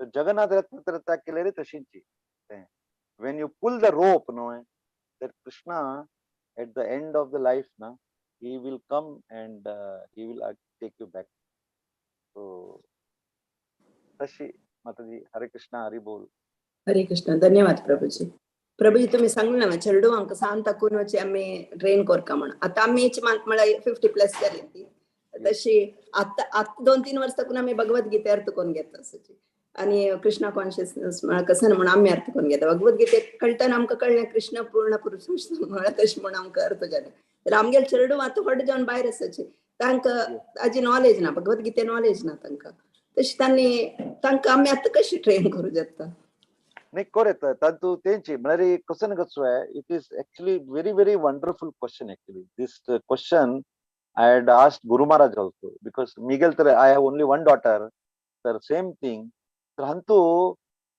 तर जगन्नाथ रथ यात्रा केले रे तशींची. When you pull the rope न्हय, तर Krishna at the end of the life ना, he will come and he will take you back. So तशी माताजी. हरे कृष्णा, हरी बोल. हरे कृष्ण. धन्यवाद प्रभूजी. प्रभूजी तुम्ही सांगले ना चेडवांक सांताकून वचे आमी ट्रेन करका म्हणून. आता आमीच म्हळ्यार 50 प्लस जाली ती तशी. आतां आतां 2-3 वर्सां साकून आमी भगवद्गीते अर्थ करून घेता आसूची आणि कृष्णा कॉन्शियसनेस म्हळ्यार कसं म्हणून आमी अर्थ करून घेता. भगवद्गीते कळटना आमकां कळ्ळें कृष्ण पूर्ण पुरुष म्हळ्यार तशें म्हणून आमकां अर्थ जालें. तर आमगेले चेडूं आतां व्हड जावन भायर आसाची, तांकां ताजी नॉलेज ना, भगवद्गीते नॉलेज ना तांकां. तशें तांणी तांकां आमी आतां कशी ट्रेन करूं जाता? नाही करेक्ट. तातूंत तेंची म्हळ्यार कसं ना कसं it is actually very very wonderful question. Actually this question I had asked Guru Maharaj also, because Miguel तर I have only one daughter, तर सेम थिंग. तर हांतू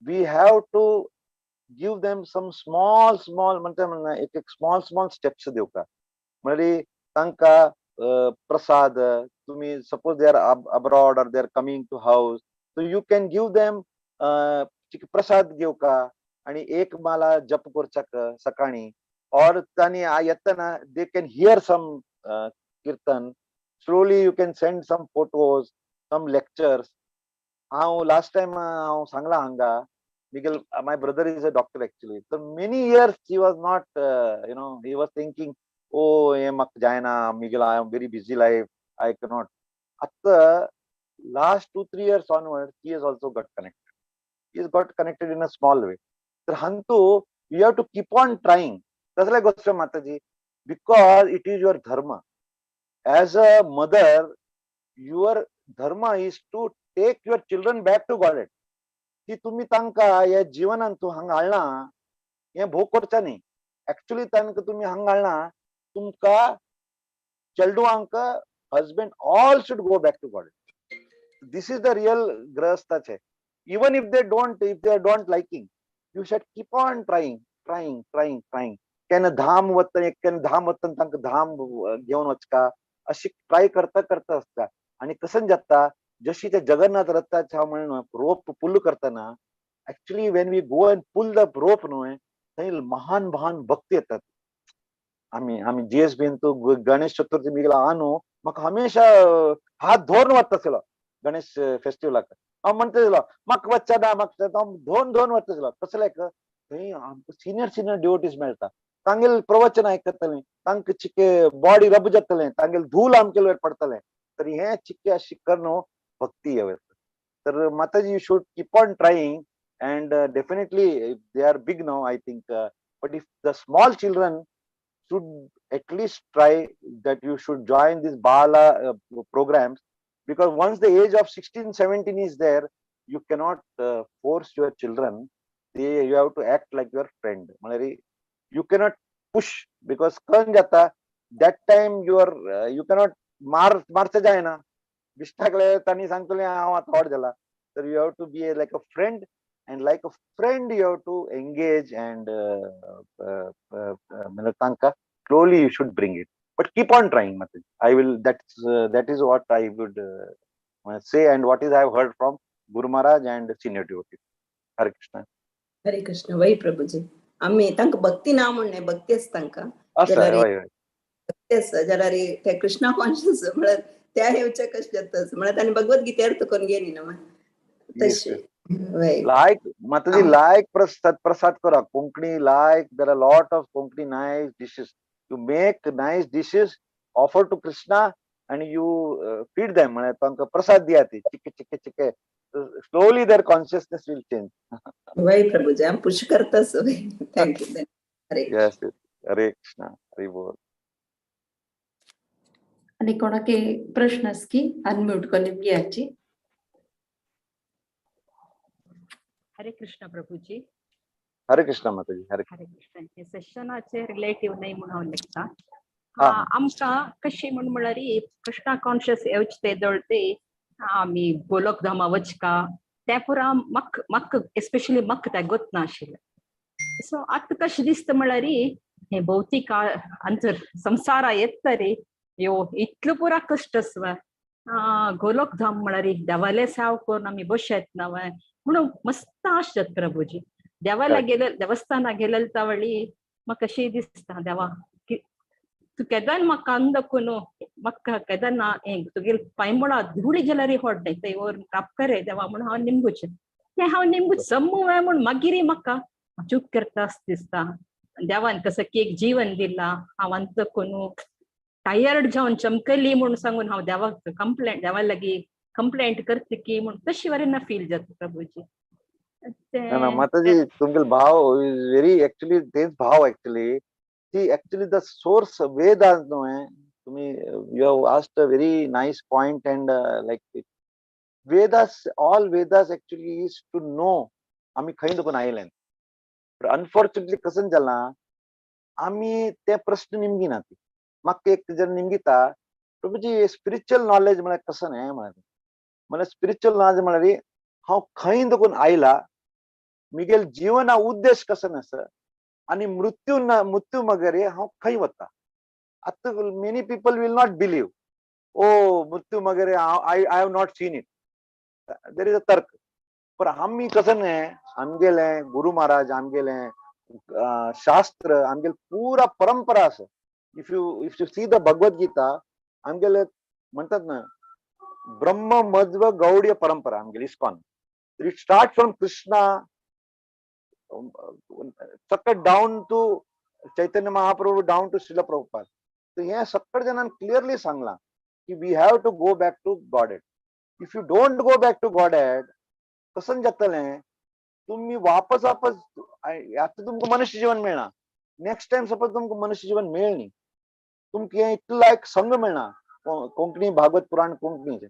we have to give them some small small म्हणटा म्हणा एक एक स्मॉल स्मॉल स्टेप्स दिवका. म्हळ्यार तांकां प्रसाद, तुम्ही suppose they are abroad or they are coming to house, so you can give them प्रसाद घेवका आणि एक माला जप करच्याक सकाळी. और तांणी येतना they can hear some kirtan. Slowly you can send some photos, some lectures. हांव लास्ट टायम हांव सांगलां हांगा, Miguel, my brother is a doctor actually. तर many years he was not, you know, he was thinking, oh हें म्हाका जायना Miguel, I am very busy life, I cannot. आतां last 2-3 years onward he has also got connected. He has got connected in a small way. तर हांतू you have to keep on trying. कसले गोष्ट माताजी, because it is your dharma. As a mother, your dharma is to take your children back to God. की तुम्ही तांकां ह्या जिवनान तूं हांगा हाडलां, हें भोग करचा न्ही. एक्चुली तांकां तुमी हांगा हाडलां, तुमकां चेडवांक husband all should go back to God. This is the real गृहस्थाचे. Even if they don't, if they don't liking, you should keep on trying, trying, trying, trying. केन्ना धाम वतना, केन्ना धाम वतना तांकां धाम घेवन वचका, अशी ट्राय करता करता आसता. आनी कसन जाता, जशी ते जगन्नाथ रथाचे हांव म्हणून रोप पुल करतना, actually when we go and pull the rope न्हय, थंय महान महान भक्त येतात. आमी आमी जी एस बीन तूं गणेश चतुर्थी मिगेलो आहा न्हू, म्हाका हमेशा हात धरून वता आसलो गणेश फेस्टिवलाक. हांव म्हणटा म्हाका वच्चा ना, म्हाका हांव धरून धरून वता आसलो. कसलें थंय आमकां सिनियर सिनियर डिवोटीज मेळटा, तांगेले प्रवचन आयकतलें, तांकां चिके बॉडी रब जातलें, तांगेले धूल आमचे वयर पडटलें. तर हें चिके अशी करून भक्ती येवं. तर माताजी, you should keep on trying and definitely they are big now I think, but if the small children should at least try that you should join this Bala programs, because once the age of 16-17 is there, you cannot force your children. They, you have to act like your friend. You cannot push, because कळन जाता That time your you cannot मार मारचें जायना. बिश्टाक तांणी सांगतलें हांव आतां व्हड जाला. तर you have to be like a friend, and like a friend you have to engage and म्हणल्यार तांकां slowly you should bring it, but keep on trying, Mataji. I will that is what I would say and what is I have heard from Guru Maharaj and senior devotee. Hare Krishna. Hare Krishna. वय प्रभुजी, आमी तांकां भक्ती ना म्हण न्हय, भक्ती आसा तांकां. आसा. जाल्यार हय हय. भक्ती आसा जाल्यार ते कृष्णा कॉन्शियस म्हळ्यार त्या हेवचे कशें जाता म्हळ्यार तांणी भगवत गीते अर्थ करून घेनी न्हू तशें. वय. लायक माताजी, लायक प्रसाद प्रसाद करा Konkani. Like there are lot of Konkani nice dishes. You make nice dishes, offer to Krishna and you feed them. म्हळ्यार तांकां प्रसाद दिया ती चिके चिके चिके, slowly their consciousness will change. वय प्रभुजी, हांव पुश करताच. वय, thank you. Hare. Yes, Hare Krishna, Hari बोल. आणि कोणाके प्रश्न आस की अनम्यूट करून घेयाची. हरे कृष्ण प्रभूजी. हरे कृष्ण माताजी, हरे. हरे कृष्ण. हे सेशनाचे रिलेटीव न्हय म्हूण हांव लेखता. हा. आमकां कशें म्हूण म्हळ्यार कृष्णा कॉन्शियस येवचे ते दळते आमी गोलोकधामा वचका तें पुरा म्हाका म्हाका एस्पेशली म्हाका तें गोत नाशिल्लें. सो आतां कशें दिसता म्हळ्यार हें भौतीक अंतर संवसारा येता रे यो इतलो पुरा कश्ट आसवा, गोलोकधाम म्हळ्यार देवाले साव करून आमी बशेत ना म्हणून मस्त आश जाता प्रभूजी. देवाला गेले, देवस्थाना गेलेले तावळी म्हाका अशें दिसता, देवा तूं केदन म्हाका अंदकून म्हाका केदना हें तुगेले पांयमुळा धुळी जाल्यार होड न्हय थंय व्हरून कापकरे देवा म्हणून हांव निमगुचें तें हांव निमगूच जम्मू म्हूण मागीर म्हाका चूक करता अशें दिसता. देवान कसो की एक जीवन दिला, हांव अंतकून टायर्ड जावन चमकली म्हूण सांगून हांव देवाक कंप्लेंट, देवा लागीं कंप्लेंट करता की म्हूण तशी वरी ना फील जाता प्रभूजी. ना ना माताजी, तुमगेले भाव is very actually तेच भाव एक्चुअली ती एक्चुअली the source Vedas न्हय. तुम्ही you have asked a very nice point and like Vedas, all Vedas actually is to know आमी खंय देखून आयले. अनफॉर्च्युनेटली कसन जालां आमी ते प्रश्न निमगिना. ती म्हाका एक जर निमगिता प्रभुजी, स्पिरिच्युअल नॉलेज म्हळ्यार कसं न्हय म्हळ्यार म्हळ्यार स्पिरिच्युअल नॉलेज म्हळ्यार हांव खंय देखून आयला, मिगेल जीवना उद्देश कसो आसा आनी मृत्यू ना मृत्यू मगेर हांव खंय वता. आतां many people will not believe, oh मृत्यू मगेर हांव I have not seen it, there is a तर्क. पण आमी कसं न्हय, आमगेले गुरु महाराज, आमगेले शास्त्र, आमगेले पुरा परंपरा आसा. If you see the Bhagavad Gita, आमगेले म्हणतात ना ब्रह्म मध्व गौडीय परंपरा आमगेली ISKCON, it start from Krishna सकट down to Chaitanya Mahaprabhu, down to Srila Prabhupada. तर हे सकट जणांनी क्लिअरली सांगला की we have to go back to Godhead. If you don't go back to Godhead कसं जातलें? तुम्ही वापस वापस आता तुमकां मनुष्य जीवन मेळना, नेक्स्ट टायम सपोज तुमकां मनुष्य जीवन मेळनी, तुमकां हें इतलो एक संघ मेळना कोंकणी भागवत पुराण कोंकणीचे.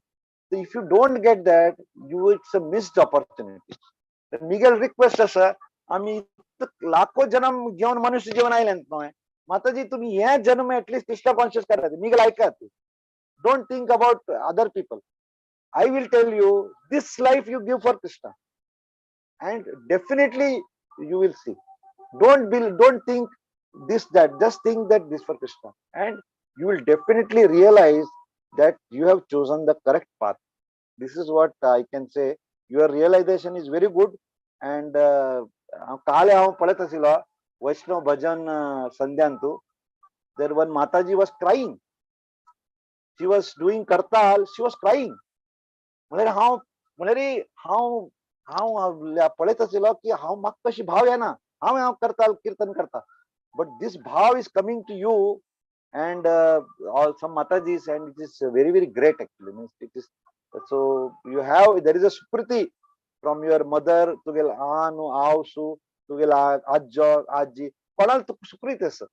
If you don't get that, you it's a missed opportunity. Miguel request आसा, आमी लाखो जन्म घेवन मनुष्य जीवन आयले न्हय माताजी, तुम्ही हे जन्म एटलिस्ट कृष्णा कॉन्शियस करात. मिगेल आयकात, don't think about other people. I will tell you, this life you give for Krishna and definitely you will see. Don't think this that, just think that this for Krishna and you will definitely realize that you have chosen the correct path. This is what I can say. Your realization is very good. And काल हांव पळयत आशिल्लो वैष्णव भजन संध्यांतू, there one Mataji was crying. She was doing kartal, she was crying. म्हळ्यार हांव म्हळ्यार हांव हांव पळयत आशिल्लो की हांव म्हाका कशी भाव येना, हांव हांव करताल कीर्तन करता, but this bhav is coming to you and all some Matajis, and it is very very great actually. Means it is so you have, there is a sukriti from your mother, तुगेल आनु आवसू तुगेल आजो आजी कोणाला तुका सुकृत आसा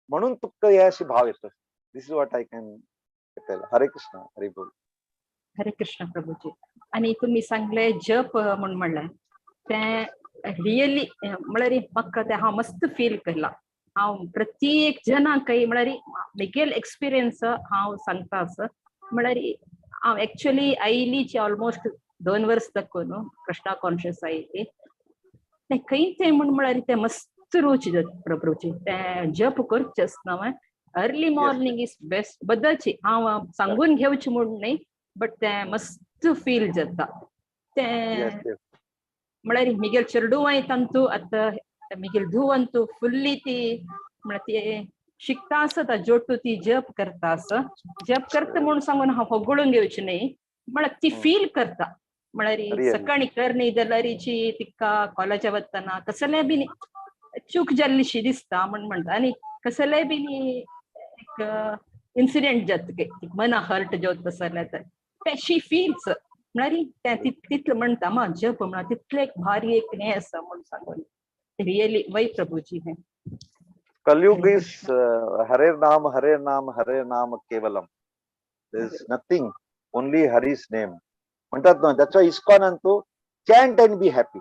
म्हणून तुका हे असे भाव येतो. This is what I can tell. Hare Krishna, Hari बोल. हरे कृष्ण प्रभूजी. आणि तुम्ही सांगले जप म्हूण म्हणलें तें रियली म्हळ्यार म्हाका तें हांव मस्त फील केलां. हांव प्रत्येक जणांक म्हळ्यार म्हगेल एक्सपिरियन्स हांव सांगता आसा. म्हळ्यार हांव एक्चुअली आयलीची ऑलमोस्ट 2 वर्स दाखोवन कृष्णा कॉन्शियस आयली. तें खंय तें म्हण म्हळ्यार तें मस्त रुची जाता प्रभूची. तें जप करचें आसना, अर्ली मॉर्निंग is best. बद्दलची हांव सांगून घेवचें म्हूण न्ही, बट तें मस्त फील जाता. तें म्हळ्यार मिगेल चेडूंय तांतू आतां मिगेल धूव अंतू फुल्ली ती म्हळ्यार ती शिकता आसता जोटू, ती जप करता आसा. जप करता म्हूण सांगून हांव होगळून घेवचें न्ही, म्हळ्यार ती फील करता. म्हळ्यार सकाळी कर न्ही जाल्यारीची तिका कॉलेजा वतना कसलें बी चूक जाल्लीशी दिसता म्हण म्हणटा. आनी कसलें बी एक इन्सिडेंट जाता मना हर्ट जावत जाल्यार तर शी फील्स. म्हळ्यार तें तितलें म्हणटा मा जप म्हळ्यार तितलें एक भारी एक हें आसा म्हूण सांगून. रियली वय प्रभूजी हें Kalyug is Hare Naam, Hare Naam, Hare Naam Kevalam. There is nothing, only Hari's name. म्हणतात ना, that's why ISKCON Antu chant and be happy.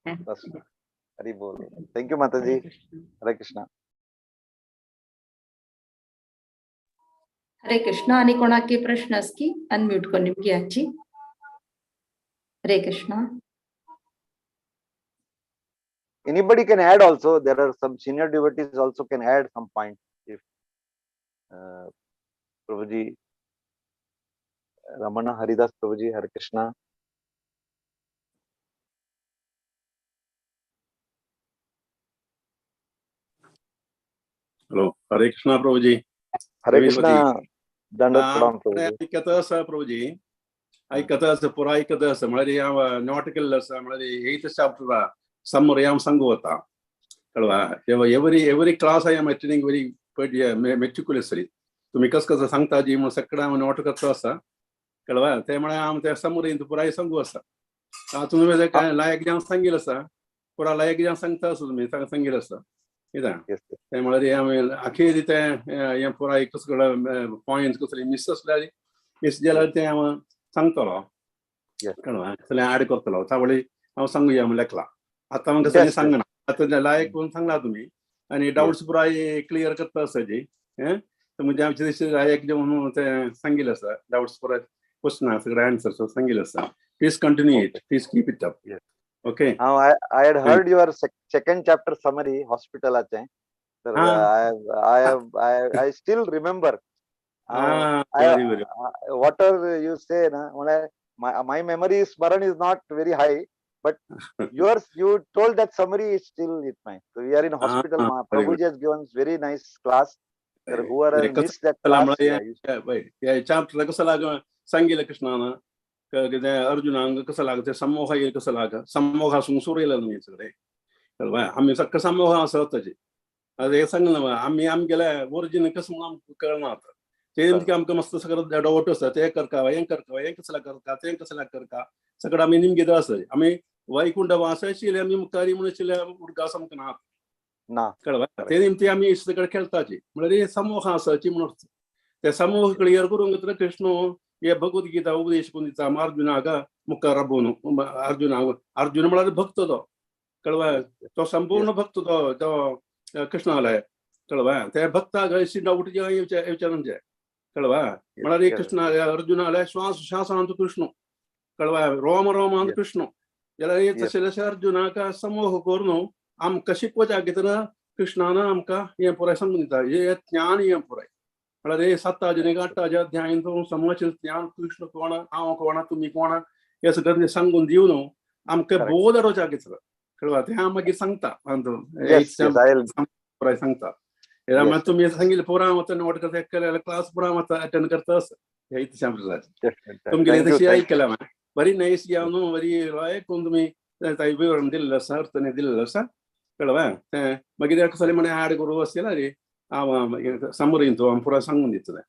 Hari बोल. Thank you Mataji. Hare Krishna. Hare Krishna. आणि कोणाके प्रश्न असकी अनम्यूट करून घ्यायची. Hare Krishna. Anybody can add also. There are some senior devotees also can add some point. If Prabhuji Ramana Haridas Prabhuji, Hare Krishna. Hello, Hare Krishna Prabhuji. Hare Krishna. Dandat pranam Prabhuji. ऐकत आसा प्रभुजी, ऐकत आसा, पुराय ऐकत आसा. म्हळ्यार हांव नोट केल्लो आसा. म्हळ्यार 8th chapter summary हांव सांगू वता कळवा. Every class I am attending very meticulously. तुमी कस कसं सांगता जी म्हूण सगळें हांव नोट करता आसा कळवा. ते म्हळ्यार हांव त्या समरींत पुराय सांगू आसा. तुमी लायक जें सांगील आसा, पुरा लायक जें सांगता आसा तुमी सांगील आसा कित्याक तें म्हळ्यार हांवें अखेर तें हें पुराय कसलो पॉयंट कसले मिस आसल्यार मिस जाल्यार तें हांव सांगतलो कळवा. सगळें ऍड करतलो तावळी हांव सांगुया म्हण लेखला. आतां म्हाका सगळें सांगना, आतां लायक करून सांगला तुमी आनी डावट्स पुराय क्लियर करता आसा जी. म्हणजे आमचे लायक जें म्हणून तें सांगिल्लें आसा. डावट्स पुराय क्वेश्चन सगळे आन्सर्स सांगिल्लें आसा. Please continue it, please keep it up. Okay. I had heard your second chapter summary hospitalache. Sir, I still remember. Whatever you say na, my memory smaran is not very high, but yours, you told that summary is still with my. So we are in hospital. Prabhuji has given very nice class. Sir, whoever missed that class. Yeah, chapter कसं लाग सांगितलं कृष्णानं अर्जुनांक कसं लागतं, समोह येईल कसं लाग, समोह सुरू येयला न्ही सगळे. आमी सगळं समोह आसा ताजे. हे सांगना आमी आमगेले ओरिजिन कसं म्हणून आमकां कळना आतां. ते आमकां मस्त सगळं डावट आसा, ते करका हें करका हें कसं करका तें कसं करका सगळं आमी निमगेद आसा. आमी वैकुंठ वास आशिल्ले आमी मुखारी म्हणून आशिल्ले उडगास आमकां ना ना कळवा. ते निमती आमी सगळं खेळताची म्हळ्यार समोह आसाची म्हणून ते समोह क्लियर करूंक कृष्ण हे भगवद्गीता उपदेश करून दिता अर्जुनाक मुखार राबोवन. अर्जुन अर्जुन म्हळ्यार भक्त तो कळवा, तो संपूर्ण भक्त तो तो कृष्णालय कळवा. ते भक्ताक अशी डावट विचारून कळवा. म्हळ्यार कृष्ण अर्जुनालय श्वास श्वासांत कृष्ण कळवा, रोम रोमांत कृष्ण. जाल्यार तशें अर्जुनाक समोह करून आमकां शिकवच्याक घेतना कृष्णान आमकां हें पुराय सांगून दिता. हें ज्ञान हें पुराय म्हळ्यार हे 7 8 अध्याय समज ज्ञान कृष्ण कोण, हांव कोण, तुमी कोण, हें सगळें सांगून दिवन आमकां बोध हाडोवच्याक घेतलो कळवा. तें हांव मागीर सांगता पुराय सांगता. तुमी सांगिल्लें पुरा हांव आतां नोट करता, क्लास पुरा हांव आतां अटेंड करता आसा. तुमगेलें तशी आयकलां हांवें, बरी नायस घेवन न्हू, बरी लायक करून तुमी विवरण दिल्लें आसा, अर्थान दिल्लें आसा कळवा. तें मागीर कसलें म्हण ऍड करूं आसलें रे हांव समरीन तो पुरा सांगून दितलें.